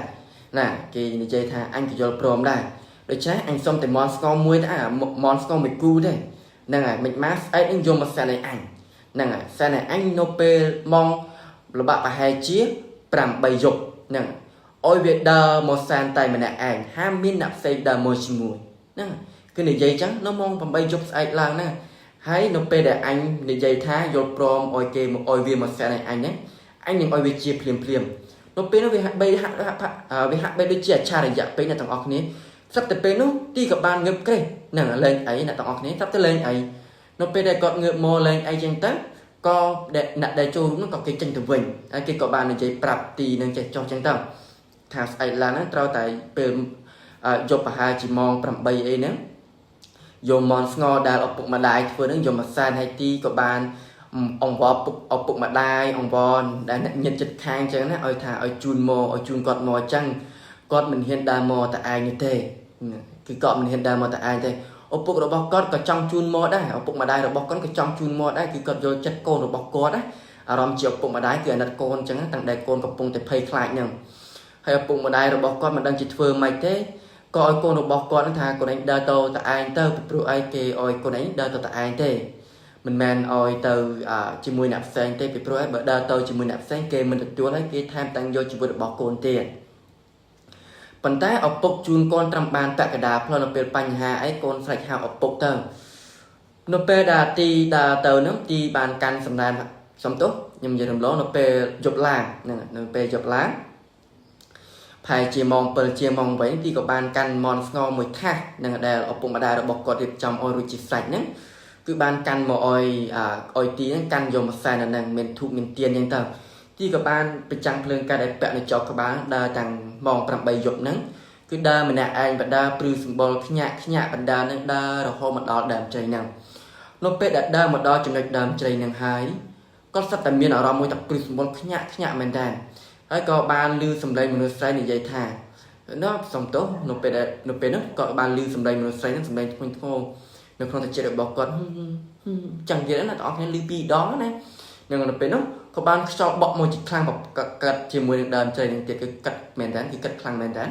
ណាគេនិយាយថាអញក៏យល់ព្រមដែរដូច្នេះអញសុំតែមន់ស្ងមួយទេអាមន់ស្ងមួយគូទេហ្នឹងហើយមិនម៉ាស្អែកនឹងយកមកសែនឲ្យអញហ្នឹងហើយសែនឲ្យអញនៅពេលម៉ោងលបាក់ប្រហែលជា8យប់ហ្នឹងឲ្យវាដើរមកសែនតែម្នាក់ឯងហាមមានអ្នកផ្សេងដើរមកជាមួយហ្នឹងគឺនិយាយចឹងនៅម៉ោង8យប់ស្អែកឡើងណាហើយនៅពេលដែលអញនិយាយថាយល់ព្រមឲ្យគេមកឲ្យវាមកសែនឲ្យអញហ្នឹងអញនឹងឲ្យវាជាភ្លាមភ្លាមនៅពេលនោះវាហាក់បីហាក់វាហាក់បីដូចជាអច្ឆរិយៈពេកអ្នកទាំងអស់គ្នាស្រាប់តែពេលនោះទីក៏បានងើបក្រេះហ្នឹងលែងអីអ្នកទាំងអស់គ្នាស្រាប់តែលែងអីនៅពេលដែលគាត់ងើបមកលែងអីចឹងទៅក៏អ្នកដែលចូលរួមនោះក៏គេចេញទៅវិញហើយគេក៏បាននិយាយប្រាប់ទីនឹងចេះចោះចឹងទៅថាស្អែកឡើងហ្នឹងត្រូវតែពេលយប់ប្រហែលជាម៉ោង8អីហ្នឹងយកមន់ស្ងដែលឪពុកម្ដាយធ្វើហ្នឹងយកមកសែនឲ្យទីក៏បានអង្វរពុកឪពុកម្ដាយអង្វរដែលអ្នកញាតិចិត្តខាងចឹងណាឲ្យថាឲ្យជូនមកឲ្យជូនគាត់មកចឹងគាត់មិនហ៊ានដើរមកតែឯងនោះទេគឺគាត់មិនហ៊ានដើរមកតែឯងទេឪពុករបស់គាត់ក៏ចង់ជូនមកដែរឪពុកម្ដាយរបស់គាត់ក៏ចង់ជូនមកដែរគឺគាត់យល់ចិត្តកូនរបស់គាត់ណាអារម្មណ៍ជាឪពុកម្ដាយគឺអាណិតកូនចឹងតាំងតែកូនកំពុងតែភ័យខ្លាចហ្នឹងហើយឪពុកម្ដាយរបស់គាត់មិនដឹងជាធ្វើម៉េចទេក៏ឲ្យកូនរបស់គាត់នឹងថាកូនឯងដើរទៅតែឯងទៅពីព្រោះឯងគេឲ្យកូនឯងដើរទៅតែឯងទេមិនមែនឲ្យទៅជាមួយអ្នកផ្សេងទេពីព្រោះឯងបើដើរទៅជាមួយអ្នកផ្សេងគេមិនទទួលហើយគេថែមទាំងយកជីវិតរបស់កូនទៀតប៉ុន្តែឪពុកជូនកូនត្រឹមបានតកដាផ្លូវនៅពេលបញ្ហាអីកូនស្រែកហៅឪពុកទៅនៅពេលដែលទីដើរទៅហ្នឹងទីបានកាន់សម្ដែងសំទោសខ្ញុំនិយាយរំលងនៅពេលយប់ឡើងហ្នឹងនៅពេលយប់ឡើងផែជាម៉ោង7ជាម៉ោង8ទីក៏បានកាន់មន់ស្ងមួយថាសនឹងដែលឪពុកម្ដាយរបស់គាត់រៀបចំឲ្យរួចជាស្រេចហ្នឹងគឺបានកាន់មកឲ្យឲ្យទីហ្នឹងកាន់យកមកសែនហ្នឹងមានធូបមានទៀនអញ្ចឹងទៅទីក៏បានប្រចាំងភ្លើងកាត់ឲ្យពាក់នៅចောកក្បាលដើរតាំងម៉ោង8យប់ហ្នឹងគឺដើរម្នាក់ឯងបដាព្រឺសម្បុរខ្ញាក់ខ្ញាក់បដានឹងដើររហូតមកដល់ដើមជ្រៃហ្នឹងនៅពេលដែលដើរមកដល់ចំណុចដើមជ្រៃហ្នឹងហើយគាត់សិតតែមានអារម្មណ៍មួយថាព្រឺសម្បុរខ្ញាក់ខ្ញាក់មែនតើហើយក៏បានឮសំឡេងមនុស្សស្រីនិយាយថាណោះសំទោសនៅពេលដែលនៅពេលនោះគាត់បានឮសំឡេងមនុស្សស្រីហ្នឹងសំឡេងធ្ងន់ធ្ងរនៅក្នុងទឹកចិត្តរបស់គាត់ចឹងទៀតណាបងប្អូនឮពីរដងណានឹងនៅពេលនោះក៏បានខ្យល់បក់មកជាខ្លាំងកាត់ជាមួយនឹងដើមជ្រៃនឹងទៀតគឺកាត់មែនតើគឺកាត់ខ្លាំងមែនតើ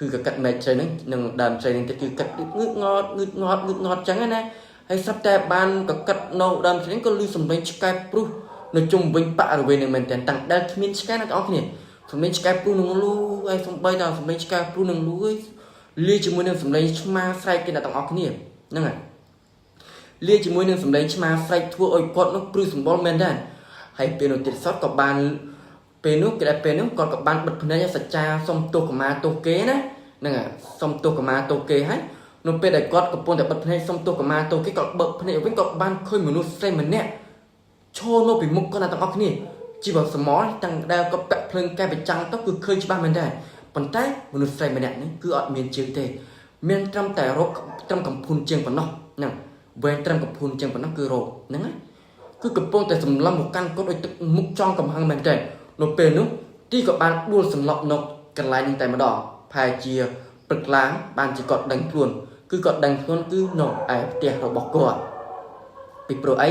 គឺក៏កាត់មែកជ្រៃនឹងនឹងដើមជ្រៃនឹងទៀតគឺកាត់ងឹតងត់ងឹតងត់ងឹតងត់ចឹងណាហើយស្រាប់តែបានក៏កាត់នៅដើមជ្រៃក៏ឮសំឡេងឆ្កែព្រុសនៅជុំវិញបរិវេណនឹងមែនតើតាំងដែលគ្មានឆ្កែណាបងប្អូនសំឡេងឆ្កែព្រុសនឹងលូហើយសំបីដល់សំឡេងឆ្កែព្រុសនឹងលូហើយលាជាមួយនឹងសំឡេងឆ្មាស្រែកគេអ្នកទាំងអស់គ្នាហ្នឹងហើយលាជាមួយនឹងសំឡេងឆ្មាស្រែកធ្វើឲ្យគាត់នោះព្រឺសម្បុរមែនតើហើយពេលនោះទៀតសតក៏បានពេលនោះគេពេលនោះគាត់ក៏បានបិទភ្នែកសច្ចាសុំទោសកម្មាទោសគេណាហ្នឹងហើយសុំទោសកម្មាទោសគេហើយនៅពេលដែលគាត់កំពុងតែបិទភ្នែកសុំទោសកម្មាទោសគេគាត់បើកភ្នែកវិញគាត់បានឃើញមនុស្សស្រីម្នាក់ឈរនៅពីមុខគាត់អ្នកទាំងអស់គ្នាជីវសមរតាំងដែលគាត់ពាក់ភ្លើងកែប្រចាំងទៅគឺឃើញច្បាស់មែនដែរប៉ុន្តែមនុស្សស្រីម្នាក់នេះគឺអត់មានជើងទេមានត្រឹមតែរោគត្រឹមកំភួនជាងប៉ុណ្ណោះហ្នឹងវែងត្រឹមកំភួនជាងប៉ុណ្ណោះគឺរោគហ្នឹងណាគឺកំពុងតែសម្លឹងមកកាន់គាត់ដោយទឹកមុខចង់កំហឹងមែនទេនៅពេលនោះទីក៏បានដួលសន្លប់នៅកន្លែងនេះតែម្ដងផែជាព្រឹកឡើងបានជាគាត់ដឹងខ្លួនគឺគាត់ដឹងខ្លួនគឺនៅឯផ្ទះរបស់គាត់ពីព្រោះអី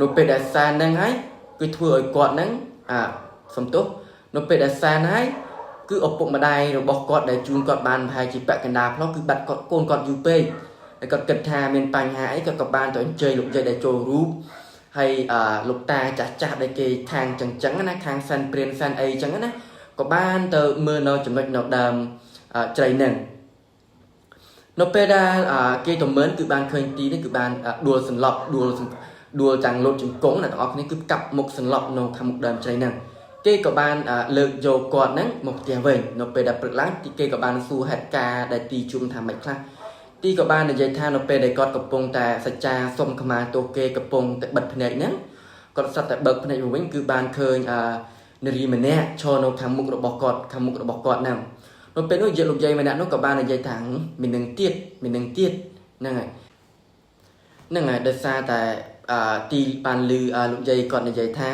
នៅពេលដែលសែនហ្នឹងហើយគឺធ្វើឲ្យគាត់ហ្នឹងអាសំទោសនៅពេលដែលសែនហើយគឺឪពុកម្ដាយរបស់គាត់ដែលជូនគាត់បានប្រហែលជាពាក់កណ្ដាលផ្លូវគឺបាត់គាត់កូនគាត់យូរពេកហើយគាត់គិតថាមានបញ្ហាអីគាត់ក៏បានទៅអញ្ជើញលោកយាយដែលចូលរូបហើយអឺលោកតាចាស់ចាស់ដែលគេខាងចឹងចឹងណាខាងសែនព្រានសែនអីចឹងណាក៏បានទៅមើលនៅចំណុចនៅដើមជ្រៃហ្នឹងនៅពេលដែលគេទៅមើលគឺបានឃើញទីនេះគឺបានដួលសន្លប់ដួលដួលចាំងលោតជង្គង់អ្នកទាំងអស់គ្នាគឺកាប់មុខសន្លប់នៅខាងមុខដើមជ្រៃហ្នឹងគេក៏បានលើកយកគាត់ហ្នឹងមកផ្ទះវិញនៅពេលដែលព្រឹកឡើងទីគេក៏បានសួរហេតុការណ៍ដែលទីជុំថាម៉េចខ្លះទីក៏បាននិយាយថានៅពេលដែលគាត់កំពុងតែសច្ចាសុំខមាទោសគេកំពុងតែបិទភ្នែកហ្នឹងគាត់សត្វតែបើកភ្នែកមកវិញគឺបានឃើញនារីម្នាក់ឈរនៅខាងមុខរបស់គាត់ខាងមុខរបស់គាត់ហ្នឹងនៅពេលនោះយាយលោកយាយម្នាក់នោះក៏បាននិយាយថាមាននឹងទៀតមាននឹងទៀតហ្នឹងហើយហ្នឹងហើយដោយសារតែទីបានលឺលោកយាយគាត់និយាយថា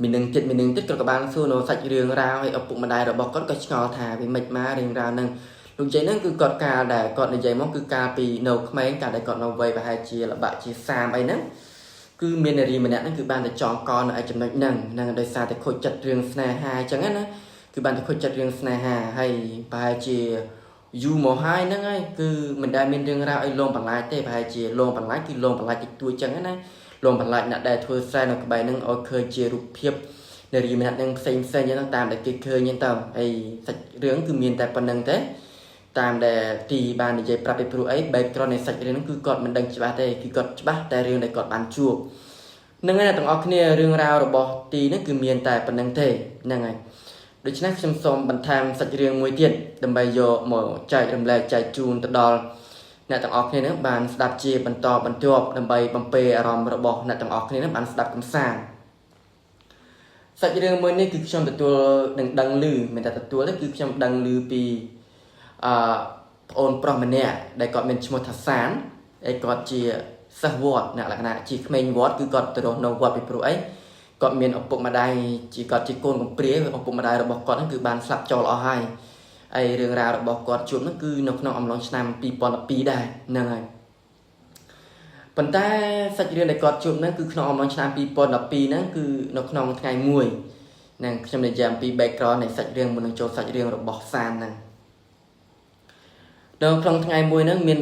មាននឹងទៀតមាននឹងទៀតគាត់ក៏បានសួរនៅសាច់រឿងរ៉ាវហើយឪពុកម្ដាយរបស់គាត់ក៏ឆ្ងល់ថាវាមិនមករឿងរ៉ាវហ្នឹងលោកយាយហ្នឹងគឺគាត់កាលដែលគាត់និយាយមកគឺកាលពីនៅក្មេងកាលដែលគាត់នៅវ័យប្រហែលជាលបាក់ជា30អីហ្នឹងគឺមាននារីម្នាក់ហ្នឹងគឺបានតែចងកនៅឯចំណុចហ្នឹងហ្នឹងដោយសារតែខូចចិត្តរឿងស្នេហាអញ្ចឹងណា គឺបានទៅខូចចិត្តរឿងស្នេហាហើយប្រហែលជាយូរមកហើយហ្នឹងហើយគឺមិនដែលមានរឿងរ៉ាវអីលងបន្លាចទេប្រហែលជាលងបន្លាចគឺលងបន្លាចតិចតួចចឹងណាលងបន្លាចអ្នកដែលធ្វើស្រែនៅក្បែរហ្នឹងឲ្យឃើញជារូបភាពនារីម្នាក់ហ្នឹងផ្សេងផ្សេងចឹងតាមដែលគេឃើញចឹងទៅហើយសាច់រឿងគឺមានតែប៉ុណ្្នឹងទេតាមដែលទីបាននិយាយប្រាប់ពីព្រោះអី background នៃសាច់រឿងហ្នឹងគឺគាត់មិនដឹងច្បាស់ទេគឺគាត់ច្បាស់តែរឿងដែលគាត់បានជួបហ្នឹងហើយអ្នកទាំងអស់គ្នារឿងរ៉ាវរបស់ទីហ្នឹងគឺមានតែប៉ុណ្្នឹងទេហ្នឹងហើយដូច្នេះខ្ញុំសូមបន្ថែមសាច់រឿងមួយទៀតដើម្បីយកមកចែករំលែកចែកជូនទៅដល់អ្នកទាំងអស់គ្នានឹងបានស្ដាប់ជាបន្តបន្ទាប់ដើម្បីបំពេអារម្មណ៍របស់អ្នកទាំងអស់គ្នានឹងបានស្ដាប់កំសាន្តសាច់រឿងមួយនេះគឺខ្ញុំទទួលនឹងដឹងឮមិនតែទទួលទេគឺខ្ញុំដឹងឮពីអឺប្អូនប្រុសម្នាក់ដែលគាត់មានឈ្មោះថាសានហើយគាត់ជាសិស្សវត្តអ្នកលក្ខណៈជាក្មេងវត្តគឺគាត់ទៅរស់នៅវត្តពីព្រោះអីគាត់មានឪពុកម្ដាយជាគាត់ជាកូនកំព្រាឪពុកម្ដាយរបស់គាត់ហ្នឹងគឺបានស្លាប់ចោលអស់ហើយហើយរឿងរ៉ាវរបស់គាត់ជួបហ្នឹងគឺនៅក្នុងអំឡុងឆ្នាំ2012ដែរហ្នឹងហើយប៉ុន្តែសាច់រឿងដែលគាត់ជួបហ្នឹងគឺក្នុងអំឡុងឆ្នាំ2012ហ្នឹងគឺនៅក្នុងថ្ងៃមួយហ្នឹងខ្ញុំនិយាយអំពី background នៃសាច់រឿងមុននឹងចូលសាច់រឿងរបស់សានហ្នឹងនៅក្នុងថ្ងៃមួយហ្នឹងមាន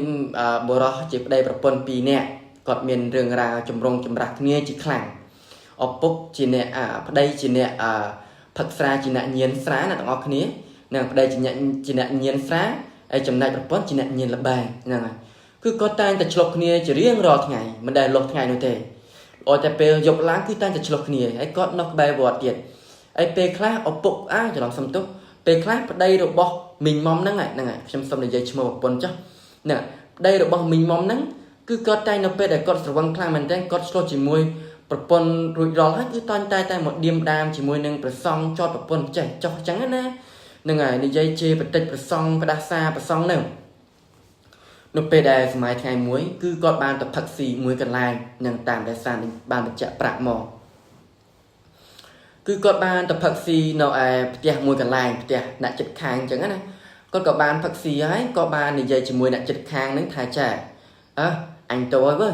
បុរសជាប្តីប្រពន្ធ2នាក់គាត់មានរឿងរ៉ាវចម្រុងចម្រាស់គ្នាជាខ្លាំងឪពុកជាអ្នកប្តីជាអ្នកផឹកស្រាជាអ្នកញៀនស្រាណាទាំងអស់គ្នានឹងប្តីជាអ្នកញៀនស្រាហើយចំណែកប្រពន្ធជាអ្នកញៀនល្បែងហ្នឹងហើយគឺគាត់តែងតែឆ្លុះគ្នាជារៀងរាល់ថ្ងៃមិនដែលលុះថ្ងៃនោះទេអត់តែពេលយប់ឡើងគឺតែងតែឆ្លុះគ្នាហើយគាត់នៅក្បែរវត្តទៀតហើយពេលខ្លះឪពុកអាច្រឡំសំទោសពេលខ្លះប្តីរបស់មីងមុំហ្នឹងហ្នឹងហើយខ្ញុំសុំនិយាយឈ្មោះប្រពន្ធចុះហ្នឹងប្តីរបស់មីងមុំហ្នឹងគឺគាត់តែងនៅពេលដែលគាត់ស្រវឹងខ្លាំងមែនទែនគាត់ឆ្លោះជាមួយប្រពន្ធរួចរាល់ហើយគឺតាញ់តែតែមកឌៀមដាមជាមួយនឹងប្រសង់ចតប្រពន្ធចេះចោះចឹងណាហ្នឹងហើយនិយាយជេរបតិចប្រសង់ផ្ដាសាប្រសង់ហ្នឹងនៅពេលដែលសម័យថ្ងៃមួយគឺគាត់បានទៅផឹកស៊ីមួយកន្លែងនឹងតាមដែលសានបានបញ្ជាក់ប្រាក់មកគឺគាត់បានទៅផឹកស៊ីនៅឯផ្ទះមួយកន្លែងផ្ទះអ្នកចិត្តខាងអញ្ចឹងណាគាត់ក៏បានផឹកស៊ីហើយក៏បាននិយាយជាមួយអ្នកចិត្តខាងហ្នឹងថាចាអើអញទៅហើយវើ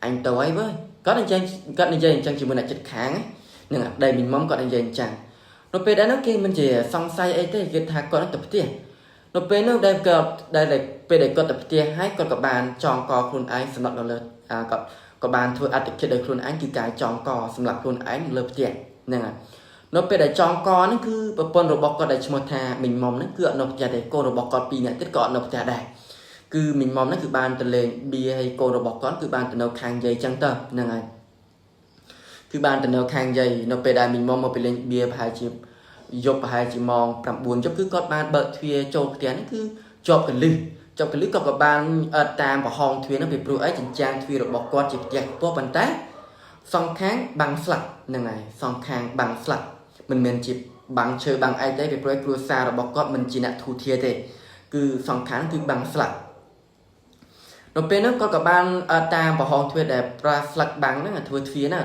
អញទៅហើយវើគាត់និយាយគាត់និយាយអញ្ចឹងជាមួយអ្នកចិត្តខាងហ្នឹងប្តីមីងមុំគាត់និយាយអញ្ចឹងនៅពេលដែលនោះគេមិនជាសង្ស័យអីទេគេថាគាត់ទៅផ្ទះនៅពេលនោះដែលគាត់ដែលពេលដែលគាត់ទៅផ្ទះហើយគាត់ក៏បានចងកខ្លួនឯងសម្រាប់នៅលើគាត់ក៏បានធ្វើអត្តឃាតដោយខ្លួនឯងគឺការចងកសម្រាប់ខ្លួនឯងលើផ្ទះហ្នឹងហើយនៅពេលដែលចងកហ្នឹងគឺប្រពន្ធរបស់គាត់ដែលឈ្មោះថាមីងមុំហ្នឹងគឺអត់នៅផ្ទះទេកូនរបស់គាត់ពីរនាក់ទៀតក៏អត់នៅផ្ទះដែរគឺមីងមុំហ្នឹងគឺបានទៅលេងបៀហើយកូនរបស់គាត់គឺបានទៅនៅខាងយាយចឹងទៅហ្នឹងហើយគឺបានទៅនៅខាងយាយនៅពេលដែលមីងមុំមកពីលេងបៀប្រហែលជាយប់ប្រហែលជាម៉ោង9យប់គឺគាត់បានបើកទ្វារចូលផ្ទះហ្នឹងគឺជាប់កលឹះជាប់កលឹះគាត់ក៏បានតាមប្រហោងទ្វារហ្នឹងពីព្រោះអីចិញ្ចាំងទ្វាររបស់គាត់ជាផ្ទះខ្ពស់ប៉ុន្តែសងខាងបាំងស្លឹកហ្នឹងហើយសងខាងបាំងស្លឹកមិនមែនជាបាំងឈើបាំងអីទេពីព្រោះគ្រួសាររបស់គាត់មិនជាអ្នកធូធាទេគឺសងខាងគឺបាំងស្លឹកនៅពេលហ្នឹងគាត់ក៏បានតាមប្រហោងទ្វារដែលប្រាស្លឹកបាំងហ្នឹងធ្វើទ្វារណា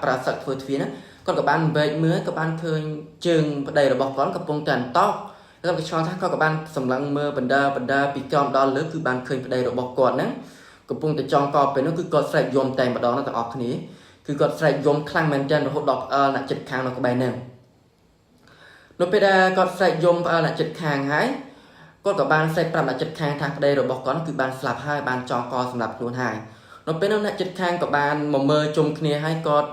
ប្រាស្លឹកធ្វើទ្វារហ្នឹងគាត់ក៏បានវែកមើលក៏បានឃើញជើងប្តីរបស់គាត់កំពុងតែអន្តោកគាត់ក៏ឆ្ងល់ថាគាត់ក៏បានសម្លឹងមើលបណ្ដាបណ្ដាពីក្រោមដល់លើគឺបានឃើញប្តីរបស់គាត់ហ្នឹងកំពុងតែចងកពេលនោះគឺគាត់ស្រែកយំតែម្ដងណាទាំងអស់គ្នាគឺគាត់ស្រែកយំខ្លាំងមែនទែនរហូតដល់ផ្អើលអ្នកចិត្តខាងនៅក្បែរហ្នឹងនៅពេលដែលគាត់ស្រែកយំផ្អើលអ្នកចិត្តខាងហើយគាត់ក៏បានស្រែកប្រាប់អ្នកចិត្តខាងថាប្តីរបស់គាត់គឺបានស្លាប់ហើយបានចងកសម្រាប់ខ្លួនហើយនៅពេលនោះអ្នកចិត្តខាងក៏បានមកមើលជុំគ្នាហើយគាត់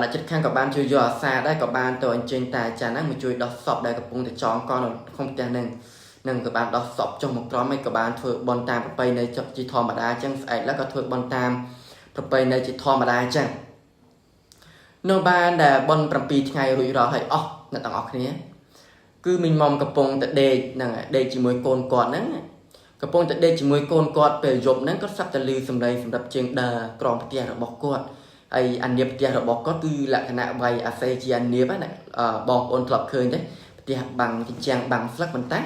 អ្នកចិត្តខាងក៏បានជួយយកអាសាដែរក៏បានទៅអញ្ជើញតាអាចារ្យហ្នឹងមកជួយដោះសពដែលកំពុងតែចងកនៅក្នុងផ្ទះហ្នឹងនឹងក៏បានដោះសពចុះមកក្រោមហើយក៏បានធ្វើបន់តាមប្រពៃណីជាធម្មតាអញ្ចឹងស្អែកឡើងក៏ធ្វើបន់តាមប្រពៃណីជាធម្មតាអញ្ចឹងនៅបានដែលបន់7ថ្ងៃរួចរាល់ហើយអស់អ្នកទាំងអស់គ្នាគឺមីងមុំកំពុងតែដេកហ្នឹងដេកជាមួយកូនគាត់ហ្នឹងកំពុងតែដេកជាមួយកូនគាត់ពេលយប់ហ្នឹងគាត់ស្រាប់តែឮសំឡេងសម្រាប់ជើងដើរក្រោមផ្ទះរបស់គាត់ហើយអានាបផ្ទះរបស់គាត់គឺលក្ខណៈវាយអាសេជាអានាបណាបងប្អូនធ្លាប់ឃើញទេផ្ទះបាំងជញ្ជាំងបាំងស្លឹកប៉ុន្តែ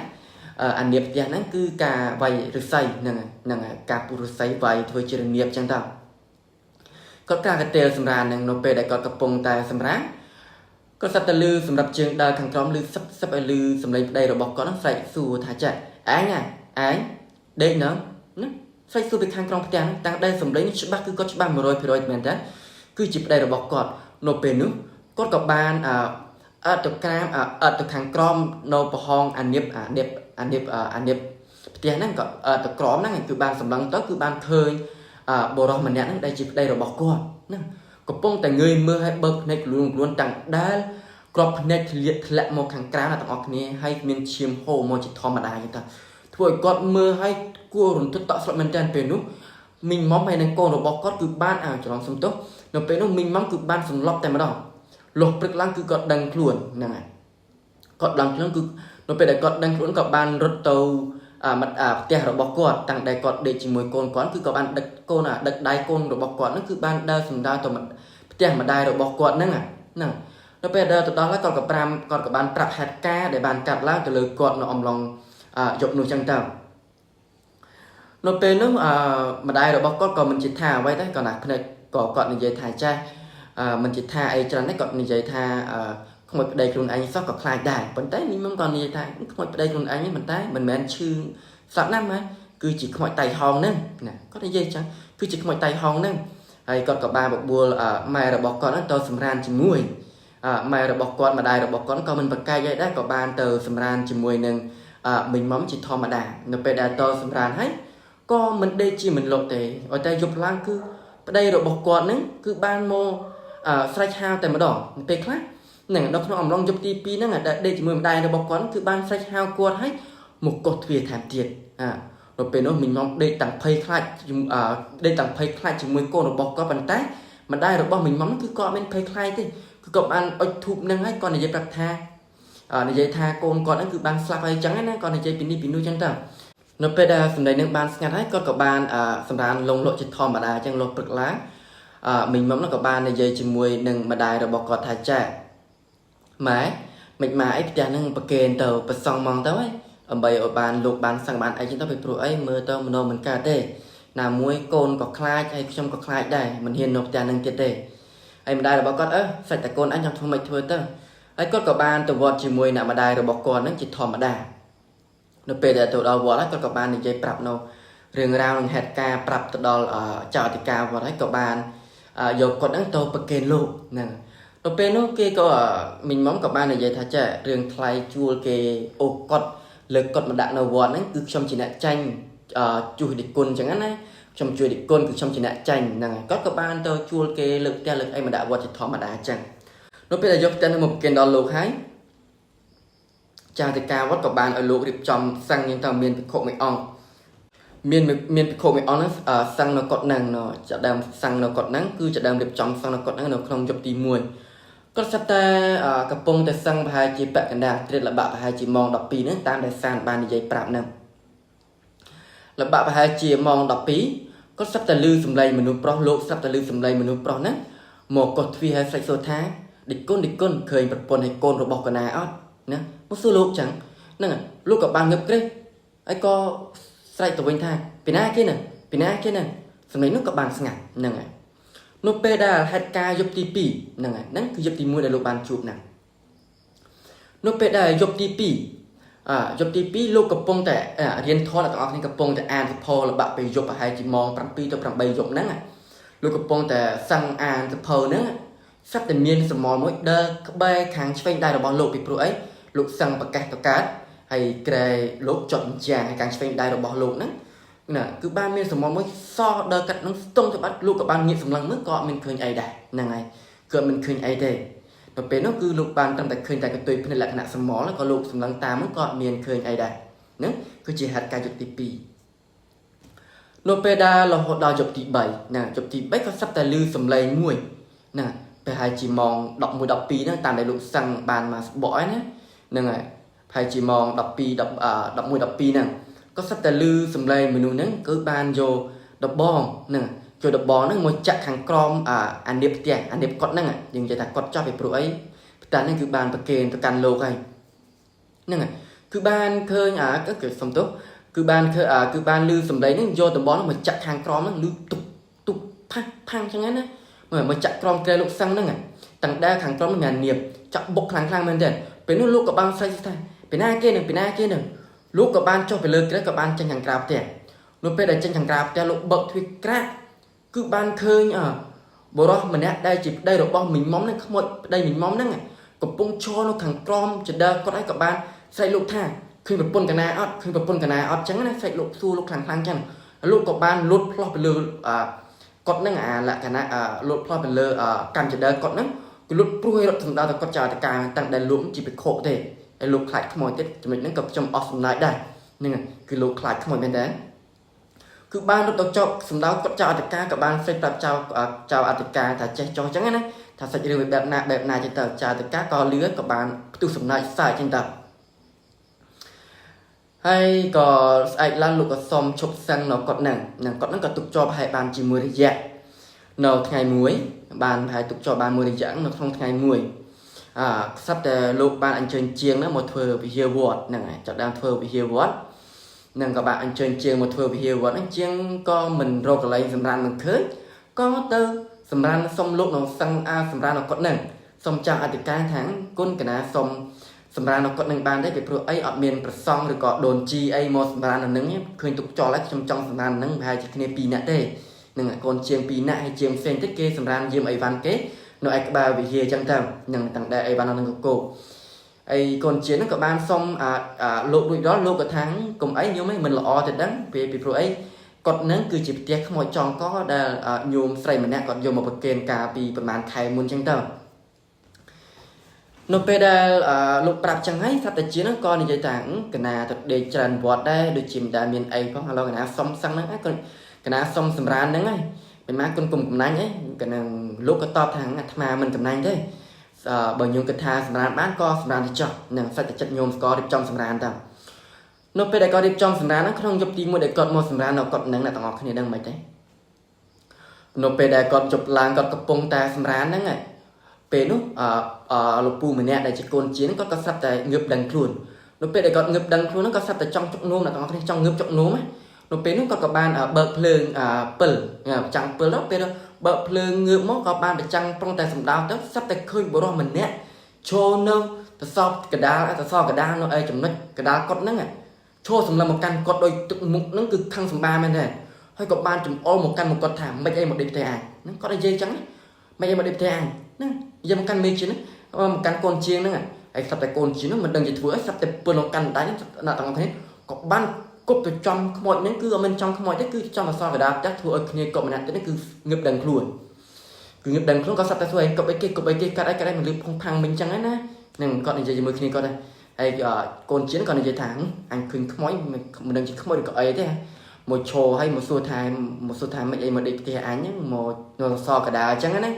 អានាបផ្ទះហ្នឹងគឺការវាយឫស្សីហ្នឹងហ្នឹងការពុះឫស្សីវាយធ្វើជារនាបចឹងទៅគាត់ការកតេលសម្រានហ្នឹងនៅពេលដែលគាត់កំពុងតែសម្រានគាត់ស្រាប់តែឮសម្រាប់ជើងដើរខាងក្រោមឮសឹបសឹបឲ្យឮសំឡេងប្តីរបស់គាត់ហ្នឹងស្រែកសួរថាចាឯងឯងដេកហ្នឹងណាស្រែកសួរពីខាងក្រោមផ្ទះហ្នឹងតាំងដែលសំឡេងនេះច្បាស់គឺគាត់ច្បាស់100%មែនតើគឺជាប្តីរបស់គាត់នៅពេលនោះគាត់ក៏បានអ អត់ទៅក្រាមអត់ទៅខាងក្រមនៅប្រហោងអានៀបអានៀបអានៀបអានៀបផ្ទះហ្នឹងក៏ទៅក្រមហ្នឹងគឺបានសម្លឹងទៅគឺបានឃើញបុរសម្នាក់ហ្នឹងដែលជាប្តីរបស់គាត់ណាកំពុងតែងើយមើលឲ្យបើកភ្នែកខ្លួនខ្លួនតាំងដែលក្របភ្នែកធ្លាក់ធ្លាក់មកខាងក្រៅណាទាំងអស់គ្នាហើយមានឈាមហូរមកជាធម្មតាចឹងតាធ្វើឲ្យគាត់មើលឲ្យគួររន្ធត់តក់ស្លុតមែនទែនពេលនោះមីងមុំហើយនឹងកូនរបស់គាត់គឺបានអាច្រឡំសំទោសនៅពេលនោះមីងមុំគឺបានសន្លប់តែម្ដងលុះព្រឹកឡើងគឺគាត់ដឹងខ្លួនហ្នឹងហើយគាត់ដឹងខ្លួនគឺនៅពេលដែលគាត់ដឹងខ្លួនក៏បានរត់ទៅអាផ្ទះរបស់គាត់តាំងដែលគាត់ដេកជាមួយកូនគាត់គឺក៏បានដឹកកូនអាដឹកដៃកូនរបស់គាត់ហ្នឹងគឺបានដើរសម្ដៅទៅផ្ទះម្ដាយរបស់គាត់ហ្នឹងហ្នឹងដល់ពេលដើរទៅដល់ហើយគាត់ក៏ប្រាំគាត់ក៏បានប្រាប់ហេតុការណ៍ដែលបានកាត់ឡើងទៅលើគាត់នៅអំឡុងយប់នោះចឹងទៅនៅពេលនោះអឺម្ដាយរបស់គាត់ក៏មិនជាថាអ្វីដែរគាត់ណាភ្នែកក៏គាត់និយាយថាចាស់មិនជាថាអីច្រើនទេគាត់និយាយថាខ្មោចប្តីខ្លួនឯងសោះក៏ខ្លាចដែរប៉ុន្តែមីមុំក៏និយាយថាខ្មោចប្តីខ្លួនឯងនេះប៉ុន្តែមិនមែនឈឺស្លាប់ណាស់ម៉ែគឺជាខ្មោចតៃហោងហ្នឹងណាគាត់និយាយចឹងគឺជាខ្មោចតៃហោងហ្នឹងហើយគាត់ក៏បានបបួលម៉ែរបស់គាត់ហ្នឹងទៅសម្រានជាមួយម៉ែរបស់គាត់ម្ដាយរបស់គាត់ក៏មិនប្រកែកអីដែរក៏បានទៅសម្រានជាមួយនឹងមីងមុំជាធម្មតានៅពេលដែលទៅសម្រានហើយក៏មិនដេកជាមិនលក់ទេឲ្យតែយប់ឡើងគឺប្តីរបស់គាត់ហ្នឹងគឺបានមកស្រែកហៅតែម្ដងពេលខ្លះហ្នឹងនៅក្នុងអំឡុងយប់ទី2ហ្នឹងដែលដេកជាមួយម្ដាយរបស់គាត់គឺបានស្រែកហៅគាត់ឲ្យមកកោះទ្វារថែមទៀតអានៅពេលនោះមីងមុំដេកតាំងភ័យខ្លាចដេកតាំងភ័យខ្លាចជាមួយកូនរបស់គាត់ប៉ុន្តែម្ដាយរបស់មីងមុំគឺគាត់អត់មានភ័យខ្លាចទេគឺគាត់បានអុជធូបហ្នឹងហើយគាត់និយាយប្រាប់ថានិយាយថាកូនគាត់ហ្នឹងគឺបានស្លាប់ហើយអញ្ចឹងណាគាត់និយាយពីនេះពីនោះអញ្ចឹងទៅនៅពេលដែលសម្ដីនឹងបានស្ងាត់ហើយគាត់ក៏បានសម្រានលងលក់ជាធម្មតាអញ្ចឹងលុះព្រឹកឡើងមីងមុំនោះក៏បាននិយាយជាមួយនឹងម្ដាយរបស់គាត់ថាចាម៉ែមិនម៉ែអីផ្ទះហ្នឹងប្រកេនទៅប្រសងហ្មងទៅហើយដើម្បីឲ្យបានលោកបានសឹងបានអីចឹងទៅពីព្រោះអីមើលទៅមនោមិនកើតទេណាមួយកូនក៏ខ្លាចហើយខ្ញុំក៏ខ្លាចដែរមិនហ៊ាននៅផ្ទះហ្នឹងទៀតទេហើយម្ដាយរបស់គាត់អឺសាច់តែកូនអញចង់ធ្វើមិនធ្វើទៅហើយគាត់ក៏បានទៅវត្តជាមួយអ្នកម្ដាយរបស់គាត់ហ្នឹងជាធម្មតានៅពេលដែលទៅដល់វត្តហើយគាត់ក៏បាននិយាយប្រាប់នៅរឿងរ៉ាវនិងហេតុការណ៍ប្រាប់ទៅដល់ចៅអធិការវត្តហើយក៏បានយកគាត់ហ្នឹងទៅប្រគេនលោកហ្នឹងដល់ពេលនោះគេក៏មីងមុំក៏បាននិយាយថាចេះរឿងថ្លៃជួលគេអូកត់លើកគាត់មកដាក់នៅវត្តហ្នឹងគឺខ្ញុំជាអ្នកចាញ់ជួសឌីគុណអញ្ចឹងណាខ្ញុំជួយឌីគុណគឺខ្ញុំជាអ្នកចាញ់ហ្នឹងហើយគាត់ក៏បានទៅជួលគេលើកផ្ទះលើកអីមកដាក់វត្តជាធម្មតាអញ្ចឹងនៅពេលដែលយកផ្ទះនោះមកប្រគេនដល់លោកហើយចៅអធិការវត្តក៏បានឲ្យលោករៀបចំសឹងយ៉ាងទៅមានភិក្ខុមួយអង្គមានមានភិក្ខុមួយអង្គហ្នឹងសឹងនៅកុដិហ្នឹងចាដើមសឹងនៅកុដិហ្នឹងគឺចាដើមរៀបចំសឹងនៅកុដិហ្នឹងនៅក្នុងយប់ទី1គាត់ស្រាប់តែកំពុងតែសឹងប្រហែលជាពាក់កណ្ដាលត្រៀតលបាក់ប្រហែលជាម៉ោង12ហ្នឹងតាមដែលសានបាននិយាយប្រាប់ហ្នឹងលបាក់ប្រហែលជាម៉ោង12គាត់ស្រាប់តែឮសំឡេងមនុស្សប្រុសលោកស្រាប់តែឮសំឡេងមនុស្សប្រុសហ្នឹងមកកោះទ្វារឲ្យស្រែកសួរថាឌីគុណឌីគុណឃើញប្រពន្ធហើយកូនរបស់កណាអត់ណាមកសួរលោកចឹងហ្នឹងលោកក៏បានងើបក្រេះហើយក៏ស្រែកទៅវិញថាពីណាគេហ្នឹងពីណាគេហ្នឹងសំឡេងនោះក៏បានស្ងាត់ហ្នឹងហើយនៅពេលដែលហេតុការណ៍យប់ទី2ហ្នឹងហើយហ្នឹងគឺយប់ទី1ដែលលោកបានជួបហ្នឹងនៅពេលដែលយប់ទី2អាយប់ទី2លោកកំពុងតែរៀនធម៌អ្នកទាំងអស់គ្នាកំពុងតែអានសភៅលបាក់ពេលយប់ប្រហែលជាម៉ោង7ទៅ8យប់ហ្នឹងលោកកំពុងតែសឹងអានសភៅហ្នឹងស្រាប់តែមានសមលមួយដើរក្បែរខាងឆ្វេងដៃរបស់លោកពីព្រោះអីលោកសឹងប្រកាសតកើតហើយក្រែលោកចត់យ៉ាងហើយខាងឆ្វេងដៃរបស់លោកហ្នឹងណាគឺបានមានសមលមួយសដើរកាត់នឹងស្ទង់ទៅបាត់លោកក៏បានងាកសម្លឹងមើលក៏អត់មានឃើញអីដែរហ្នឹងហើយគឺអត់មានឃើញអីទេដល់ពេលនោះគឺលោកបានត្រឹមតែឃើញតែកន្ទុយភ្នែកលក្ខណៈសមលក៏លោកសម្លឹងតាមក៏អត់មានឃើញអីដែរហ្នឹងគឺជាហេតុការណ៍យប់ទី2នៅពេលដែលរហូតដល់យប់ទី3ណាយប់ទី3ក៏ស្រាប់តែឮសំឡេងមួយណាប្រហែលជាម៉ោង11 12ហ្នឹងតាមដែលលោកសឹងបានមកស្បកហើយណាហ្នឹងហើយប្រហែលជាម៉ោង12 11 12ហ្នឹងក៏ស្រាប់តែឮសំឡេងមនុស្សហ្នឹងគឺបានយកដបងហ្នឹងចូលដបងហ្នឹងមកចាក់ខាងក្រោមអានៀបផ្ទះអានៀបកត់ហ្នឹងយើងនិយាយថាកត់ចោះពីព្រោះអីផ្ទះហ្នឹងគឺបានប្រគេនទៅកាន់លោកហើយហ្នឹងហើយគឺបានឃើញអាគឺសំទោសគឺបានឃើញគឺបានឮសំឡេងហ្នឹងយកដំបងហ្នឹងមកចាក់ខាងក្រោមហ្នឹងឮទុកទុកផាំផាំងចឹងណាមកចាក់ក្រោមក្រែលោកសឹងហ្នឹងតាំងដែលខាងក្រោមហ្នឹងមាននៀបចាក់បុកខ្លាំងខ្លាំងមែនទែនពេលនោះលោកក៏បានស្រែកថាពីណាគេនឹងពីណាគេនឹងលោកក៏បានចុះទៅលើក្រែក៏បានចេញខាងក្រៅផ្ទះនៅពេលដែលចេញខាងក្រៅផ្ទះលោកបើកទ្វារក្រាក់គឺបានឃើញបុរសម្នាក់ដែលជាប្តីរបស់មីងមុំហ្នឹងខ្មោចប្តីមីងមុំហ្នឹង កំពុងឈរនៅខាងក្រោមចដគាត់ឲ្យក៏បានស្រែកលោកថាឃើញប្រពន្ធកណាអត់ឃើញប្រពន្ធកណាអត់ចឹងណាស្រែកលោកសួរលោកខ្លាំងខ្លាំងចឹងលោកក៏បានលុតផ្លោះទៅលើអាគាត់នឹងអាលក្ខណៈលុតផ្លោះទៅលើកម្មចដគាត់ហ្នឹងគឺលុតព្រួយរត់សម្ដៅទៅគាត់ចៅអធិការតាំងដែលលោកជាភិក្ខុទេហើយលោកខ្លាចខ្មោចទៀតចំណុចហ្នឹងក៏ខ្ញុំអស់សំណើចដែរហ្នឹងគឺលោកខ្លាចខ្មោចមែនតើគឺបានរត់ទៅចោកសម្ដៅគាត់ចៅអធិការក៏បានស្រែកប្រាប់ចៅចៅអធិការថាចេះចោះចឹងណាថាសាច់រឿងវាបែបណាបែបណាចឹងទៅចៅអធិការក៏លឺក៏បានផ្ទុះសំណើចសើចចឹងទៅហើយក៏ស្អែកឡើងលោកក៏សុំឈប់សឹងនៅគាត់ហ្នឹងនឹងគាត់ហ្នឹងក៏ទុកជាប់ហើយបានជាមួយរយៈនៅថ្ងៃមួយបានហើយទុកជាប់បានមួយរយៈនៅក្នុងថ្ងៃមួយអាស្រាប់តែលោកបានអញ្ជើញជាងហ្នឹងមកធ្វើវិហារវត្តហ្នឹងហើយចាប់ដើមធ្វើវិហារវត្តនឹងក៏បានអញ្ជើញជាងមកធ្វើវិហារវត្តហ្នឹងជាងក៏មិនរកកន្លែងសម្រានមិនឃើញក៏ទៅសម្រានសុំលោកនៅសឹងអាសម្រាននៅគាត់ហ្នឹងសុំចាំអធិការថាគុណកណាសុំសម្រាននៅគាត់នឹងបានទេពីព្រោះអីអត់មានប្រសង់ឬក៏ដូនជីអីមកសម្រាននៅនឹងឃើញទុកចោលហើយខ្ញុំចង់សម្រាននឹងប្រហែលជាគ្នា2នាក់ទេនឹងកូនជាង2នាក់ហើយជាងផ្សេងទៀតគេសម្រានយាមអីវ៉ាន់គេនៅឯក្បាលវិហារអញ្ចឹងទៅនឹងតាំងតែអីវ៉ាន់នៅនឹងកកោអីកូនជាងហ្នឹងក៏បានសុំអាលោករួចដល់លោកក៏ថាកុំអីញោមឯងមិនល្អទៅដឹងពីពីព្រោះអីគាត់នឹងគឺជាផ្ទះខ្មោចចងកដែលញោមស្រីម្នាក់គាត់យកមកប្រគេនកាលពីប្រហែលខែមុនអញ្ចឹងទៅនៅពេលដែលលោកប្រាប់ចឹងហើយសត្វតាជាហ្នឹងក៏និយាយថាកណាទៅដេកច្រើនវត្តដែរដូចជាមិនដែលមានអីផងឥឡូវកណាសុំសឹងហ្នឹងហើយកណាសុំសម្រានហ្នឹងហើយមិនមកគុណគុំកំណាញ់អីកណាលោកក៏តបថាអាត្មាមិនកំណាញ់ទេបើញោមគិតថាសម្រានបានក៏សម្រានទៅចោះនឹងសាច់តែចិត្តញោមស្គាល់រៀបចំសម្រានទៅនៅពេលដែលគាត់រៀបចំសម្រានហ្នឹងក្នុងយប់ទី1ដែលគាត់មកសម្រាននៅគាត់នឹងអ្នកទាំងអស់គ្នាដឹងមិនទេនៅពេលដែលគាត់ជប់ឡើងគាត់កំពុងតែសម្រានហ្នឹងពេលនោះអឺលោកពូម្នាក់ដែលជាកូនជាងគាត់ក៏ស្រាប់តែងើបដឹងខ្លួននៅពេលដែលគាត់ងើបដឹងខ្លួនហ្នឹងគាត់ស្រាប់តែចង់ជុកនោមអ្នកទាំងអស់គ្នាចង់ងើបជុកនោមណានៅពេលនោះគាត់ក៏បានបើកភ្លើងពិលប្រចាំងពិលដល់ពេលបើកភ្លើងងើបមកក៏បានប្រចាំងប្រុងតែសម្ដៅទៅស្រាប់តែឃើញបុរសម្នាក់ឈរនៅតសបកដាលតសកដាលនៅឯចំណុចកដាលគាត់ហ្នឹងឈរសម្លឹងមកកាន់គាត់ដោយទឹកមុខហ្នឹងគឺខឹងសម្បាមែនទេហើយក៏បានចំអល់មកកាន់មកគាត់ថាមិនអីមកដេកផ្ទះអញហ្នឹងគាត់និយាយចឹងមិនអីមកដេកផ្ទះអញហ្នឹងនិយាយមកកាន់មេជាងហ្នឹងមកកាន់កូនជាងហ្នឹងហើយស្រាប់តែកូនជាងហ្នឹងមិនដឹងជាធ្វើអីស្រាប់តែពើមកកាន់ដៃអ្នកទាំងអស់គ្នាក៏បានគប់ទៅចំខ្មោចហ្នឹងគឺអត់មានចំខ្មោចទេគឺចំអសកដាផ្ទះធ្វើឲ្យគ្នាកប់ម្នាក់ទៀតហ្នឹងគឺងើបដឹងខ្លួនគឺងើបដឹងខ្លួនក៏ស្រាប់តែធ្វើឲ្យគប់អីគេគប់អីគេកាត់អីកាត់អីមិនលឺផុងផាំងមិញចឹងណាហ្នឹងគាត់និយាយជាមួយគ្នាគាត់ដែរហើយកូនជាងគាត់និយាយថាអញឃើញខ្មោចមិនដឹងជាខ្មោចឬក៏អីទេមកឈរឲ្យមកសួរថាមកសួរថាមិនអីមកដេកផ្ទះអញហ្នឹងមកនៅសកដាអញ្ចឹងណា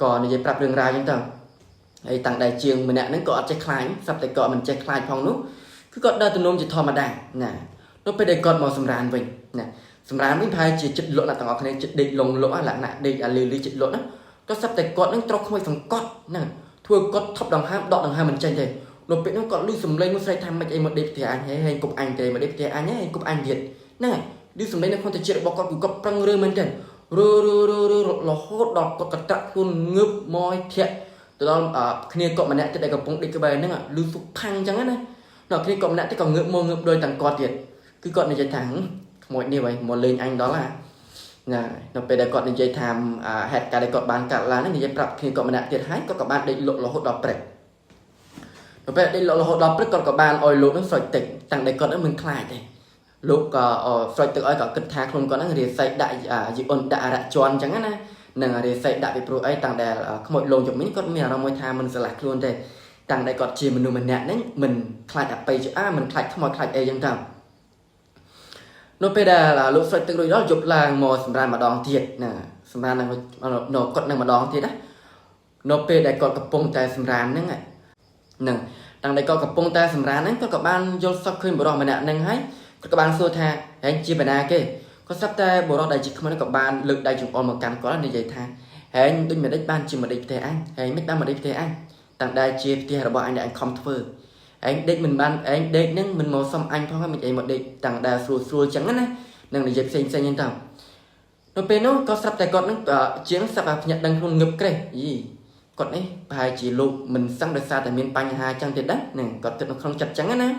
ក៏និយាយប្រាប់រឿងរ៉ាវអញ្ចឹងទៅហើយតាំងតែជាងម្នាក់ហ្នឹងក៏អត់ចេះខ្លាចស្រាប់តែក៏មិនចេះខ្លាចផងនោះគឺគាត់ដើរទំនំជាធម្មតាណានៅពេលដែលគាត់មកសម្រានវិញណាសម្រានវិញប្រហែលជាចិត្តលក់អ្នកទាំងអស់គ្នាចិត្តដេកលងលក់លក្ខណៈដេកអាលឺលឺចិត្តលក់ណាក៏ស្រាប់តែគាត់នឹងត្រកខ្មោចសង្កត់ណាធ្វើគាត់ថប់ដង្ហើមដកដង្ហើមមិនចេញទេនៅពេលនោះគាត់លឺសំឡេងមួយស្រែកថាមិនអីមកដេកផ្ទះអញហេហេគប់អញទេមកដេកផ្ទះអញហេគប់អញទៀតហ្នឹងហើយលឺសំឡេងនៅក្នុងតិចរបស់គាត់គឺគាត់ប្រឹងរើមែនទេរើរើរើរើរហូតដល់គាត់កត្រាក់ខ្លួនងើបមកធាក់ទៅដល់គ្នាគាត់ម្នាក់ទៀតដែលកំពុងដេកក្បែរហ្នឹងលឺសុកផាំងអញ្ចឹងណាដល់គ្នាគាត់ម្នាក់ទៀតក៏ងើបមកងើបដោយទាំងគាត់ទៀតគឺគាត់និយាយថាខ្មោចនេះវ៉ៃមកលេងអញដល់ណាណានៅពេលដែលគាត់និយាយថាហេតុការណ៍ដែលគាត់បានកាត់ឡើងហ្នឹងនិយាយប្រាប់គ្នាគាត់ម្នាក់ទៀតហើយគាត់ក៏បានដេកលក់រហូតដល់ព្រឹកនៅពេលដេកលក់រហូតដល់ព្រឹកគាត់ក៏បានឲ្យលោកហ្នឹងស្រោចទឹកតាំងតែគាត់ហ្នឹងមិនខ្លាចទេលោកក៏ស្រោចទឹកឲ្យក៏គិតថាខ្លួនគាត់ហ្នឹងរាសីដាក់យីអ៊ុនដាក់អរជន់អញ្ចឹងណានឹងរាសីដាក់ពីព្រោះអីតាំងតែខ្មោចលងជំមីនគាត់មានអារម្មណ៍មួយថាមិនស្រឡះខ្លួនទេតាំងតែគាត់ជាមនុស្សម្នាក់ហ្នឹងមិនខ្លាចអបិយអាមិនខ្លាចខ្មោចខ្លាចអីចឹងទៅនៅពេលដែលលោកស្រោចទឹករួចដល់យប់ឡើងមកសម្រានម្ដងទៀតណាសម្រាននឹងនៅគាត់នឹងម្ដងទៀតណានៅពេលដែលគាត់កំពុងតែសម្រានហ្នឹងហ្នឹងតាំងតែគាត់កំពុងតែសម្រានហ្នឹងគាត់ក៏បានយល់សប្តិឃើញបុរសម្នាក់ហ្នឹងហើយគាត់ក៏បានសួរថាហែងជាបណាគេគាត់ស្រាប់តែបុរសដែលជាក្មេងក៏បានលើកដៃចង្អុលមកកាន់គាត់និយាយថាហែងដូចមិនដេចបានជាមិនដេចផ្ទះអញហែងមិនបានមកដេកផ្ទះអញតាំងដែលជាផ្ទះរបស់អញដែលអញខំធ្វើឯងដេកមិនបានឯងដេកនឹងមិនមកសុំអញផងមិនអីមកដេកតាំងដែលស្រួលស្រួលចឹងណានឹងនិយាយផ្សេងផ្សេងចឹងទៅនៅពេលនោះក៏ស្រាប់តែគាត់នឹងជាងស្រាប់តែភ្ញាក់ដឹងខ្លួនងឹបក្រេះយីគាត់នេះប្រហែលជាលោកមិនសឹងដោយសារតែមានបញ្ហាចឹងទៀតដែរនឹងគាត់គិតនៅក្នុងចិត្តចឹងណា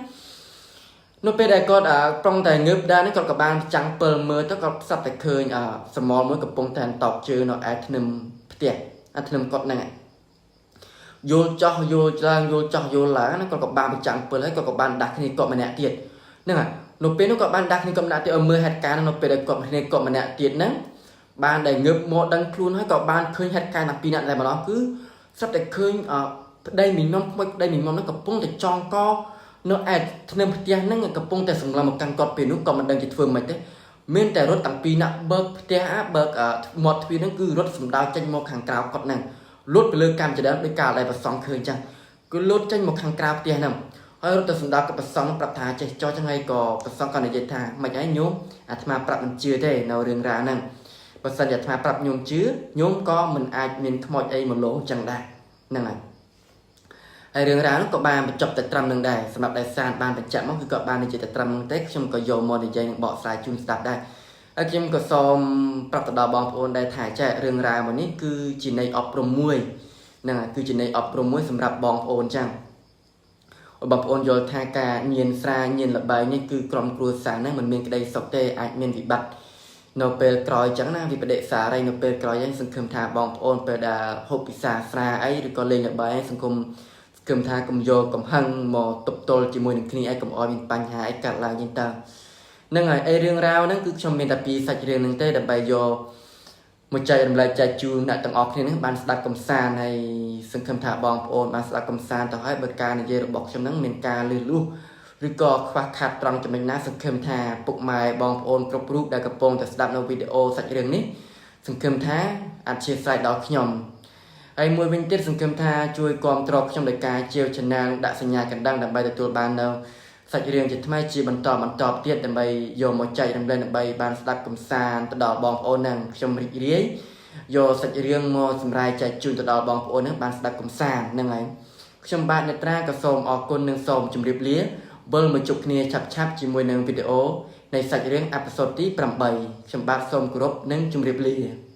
នៅពេលដែលគាត់ប្រុងតែងើបដែរនេះគាត់ក៏បានចាំងពិលមើលទៅគាត់ស្រាប់តែឃើញសមលមួយកំពុងតែតោកជើងនៅឯធ្នឹមផ្ទះអាធ្នឹមគាត់ហ្នឹង យល់ចោះយល់ឡើងយល់ចោះយល់ឡើងណាគាត់ក៏បានបញ្ចាំងពិលហើយគាត់ក៏បានដាស់គ្នាគាត់ម្នាក់ទៀតហ្នឹងហើយនៅពេលនោះគាត់បានដាស់គ្នាគាត់ម្នាក់ទៀតឲ្យមើលហេតុការណ៍ហ្នឹងនៅពេលដែលគាត់គ្នាគាត់ម្នាក់ទៀតហ្នឹងបានដែលងើបមកដឹងខ្លួនហើយក៏បានឃើញហេតុការណ៍ទាំងពីរនាក់តែម្ដងគឺស្រាប់តែឃើញប្តីមីមុំក្មួយប្តីមីមុំហ្នឹងកំពុងតែចងកនៅឯធ្នឹមផ្ទះហ្នឹងកំពុងតែសម្លឹងមកកាន់គាត់ពេលនោះក៏មិនដឹងជាធ្វើម៉េចទេមានតែរត់តាំងពីរនាក់បើកផ្ទះបើកមាត់ទ្វារហ្នឹងគឺរត់សម្ដៅចេញមកខាងក្រៅគាត់ហ្នឹងលូតទៅលើកម្មចដើមដោយការដែលប្រសងឃើញចឹងគឺលូតចេញមកខាងក្រៅផ្ទះហ្នឹងហើយរត់ទៅសម្ដៅกับប្រសងប្រាប់ថាចេះចោះចឹងហើយក៏ប្រសងក៏និយាយថាមិនអីញោមអាត្មាប្រាប់មិនជឿទេនៅរឿងរ៉ាវហ្នឹងបើសិនជាអាត្មាប្រាប់ញោមជឿញោមក៏មិនអាចមានខ្មោចអីមកលោចឹងដែរហ្នឹងហើយហើយរឿងរ៉ាវនោះក៏បានបញ្ចប់តែត្រឹមនឹងដែរសម្រាប់ដែលសានបានបញ្ជាក់មកគឺក៏បាននិយាយតែត្រឹមនឹងទេខ្ញុំក៏យកមកនិយាយនឹងបកស្រាយជូនស្ដាប់ដែរហើយខ្ញុំក៏សូមប្រាប់ទៅដល់បងប្អូនដែរថាចែរឿងរ៉ាវមួយនេះគឺជាន័យអប់រំមួយហ្នឹងហើយគឺជាន័យអប់រំមួយសម្រាប់បងប្អូនចឹងបងប្អូនយល់ថាការញៀនស្រាញៀនលបែងនេះគឺក្រុមគ្រួសារហ្នឹងមិនមានក្តីសុខទេអាចមានវិបត្តិនៅពេលក្រោយចឹងណាវិបដិសារីនៅពេលក្រោយហ្នឹងសង្ឃឹមថាបងប្អូនពេលដែលហូបពិសាស្រាអីឬក៏លេងល្បែងសង្គមសង្ឃឹមថាកុំយកកំហឹងមកទប់ទល់ជាមួយនឹងគ្នាឲ្យកុំឲ្យមានបញ្ហាអីកើតឡើងចឹងតើហ្នឹងហើយអីរឿងរ៉ាវហ្នឹងគឺខ្ញុំមានតែពីរសាច់រឿងហ្នឹងទេដើម្បីយកមកចែករំលែកចែកជូនអ្នកទាំងអស់គ្នាហ្នឹងបានស្ដាប់កំសាន្តហើយសង្ឃឹមថាបងប្អូនបានស្ដាប់កំសាន្តទៅហើយបើការនិយាយរបស់ខ្ញុំហ្នឹងមានការលឺលួសឬក៏ខ្វះខាតត្រង់ចំណុចណាសង្ឃឹមថាពុកម៉ែបងប្អូនគ្រប់រូបដែលកំពុងតែស្ដាប់នៅវីដេអូសាច់រឿងនេះសង្ឃឹមថាអធ្យាស្រ័យដល់ខ្ញុំហើយមួយវិញទៀតសង្ឃឹមថាជួយគាំទ្រខ្ញុំដោយការជាវ Channel ដាក់សញ្ញាកណ្ដឹងដើម្បីទទួលបាននៅសាច់រឿងជាថ្មីជាបន្តបន្តទៀតដើម្បីយកមកចែករំលែកដើម្បីបានស្ដាប់កំសាន្តទៅដល់បងប្អូននឹងខ្ញុំរីករាយយកសាច់រឿងមកសម្រាយចែកជូនទៅដល់បងប្អូននឹងបានស្ដាប់កំសាន្តហ្នឹងហើយខ្ញុំបាទនេត្រាក៏សូមអរគុណនិងសូមជម្រាបលាវិលមកជួបគ្នាឆាប់ៗជាមួយនឹងវីដេអូនៃសាច់រឿង episode ទី8ខ្ញុំបាទសូមគោរពនិងជម្រាបលា។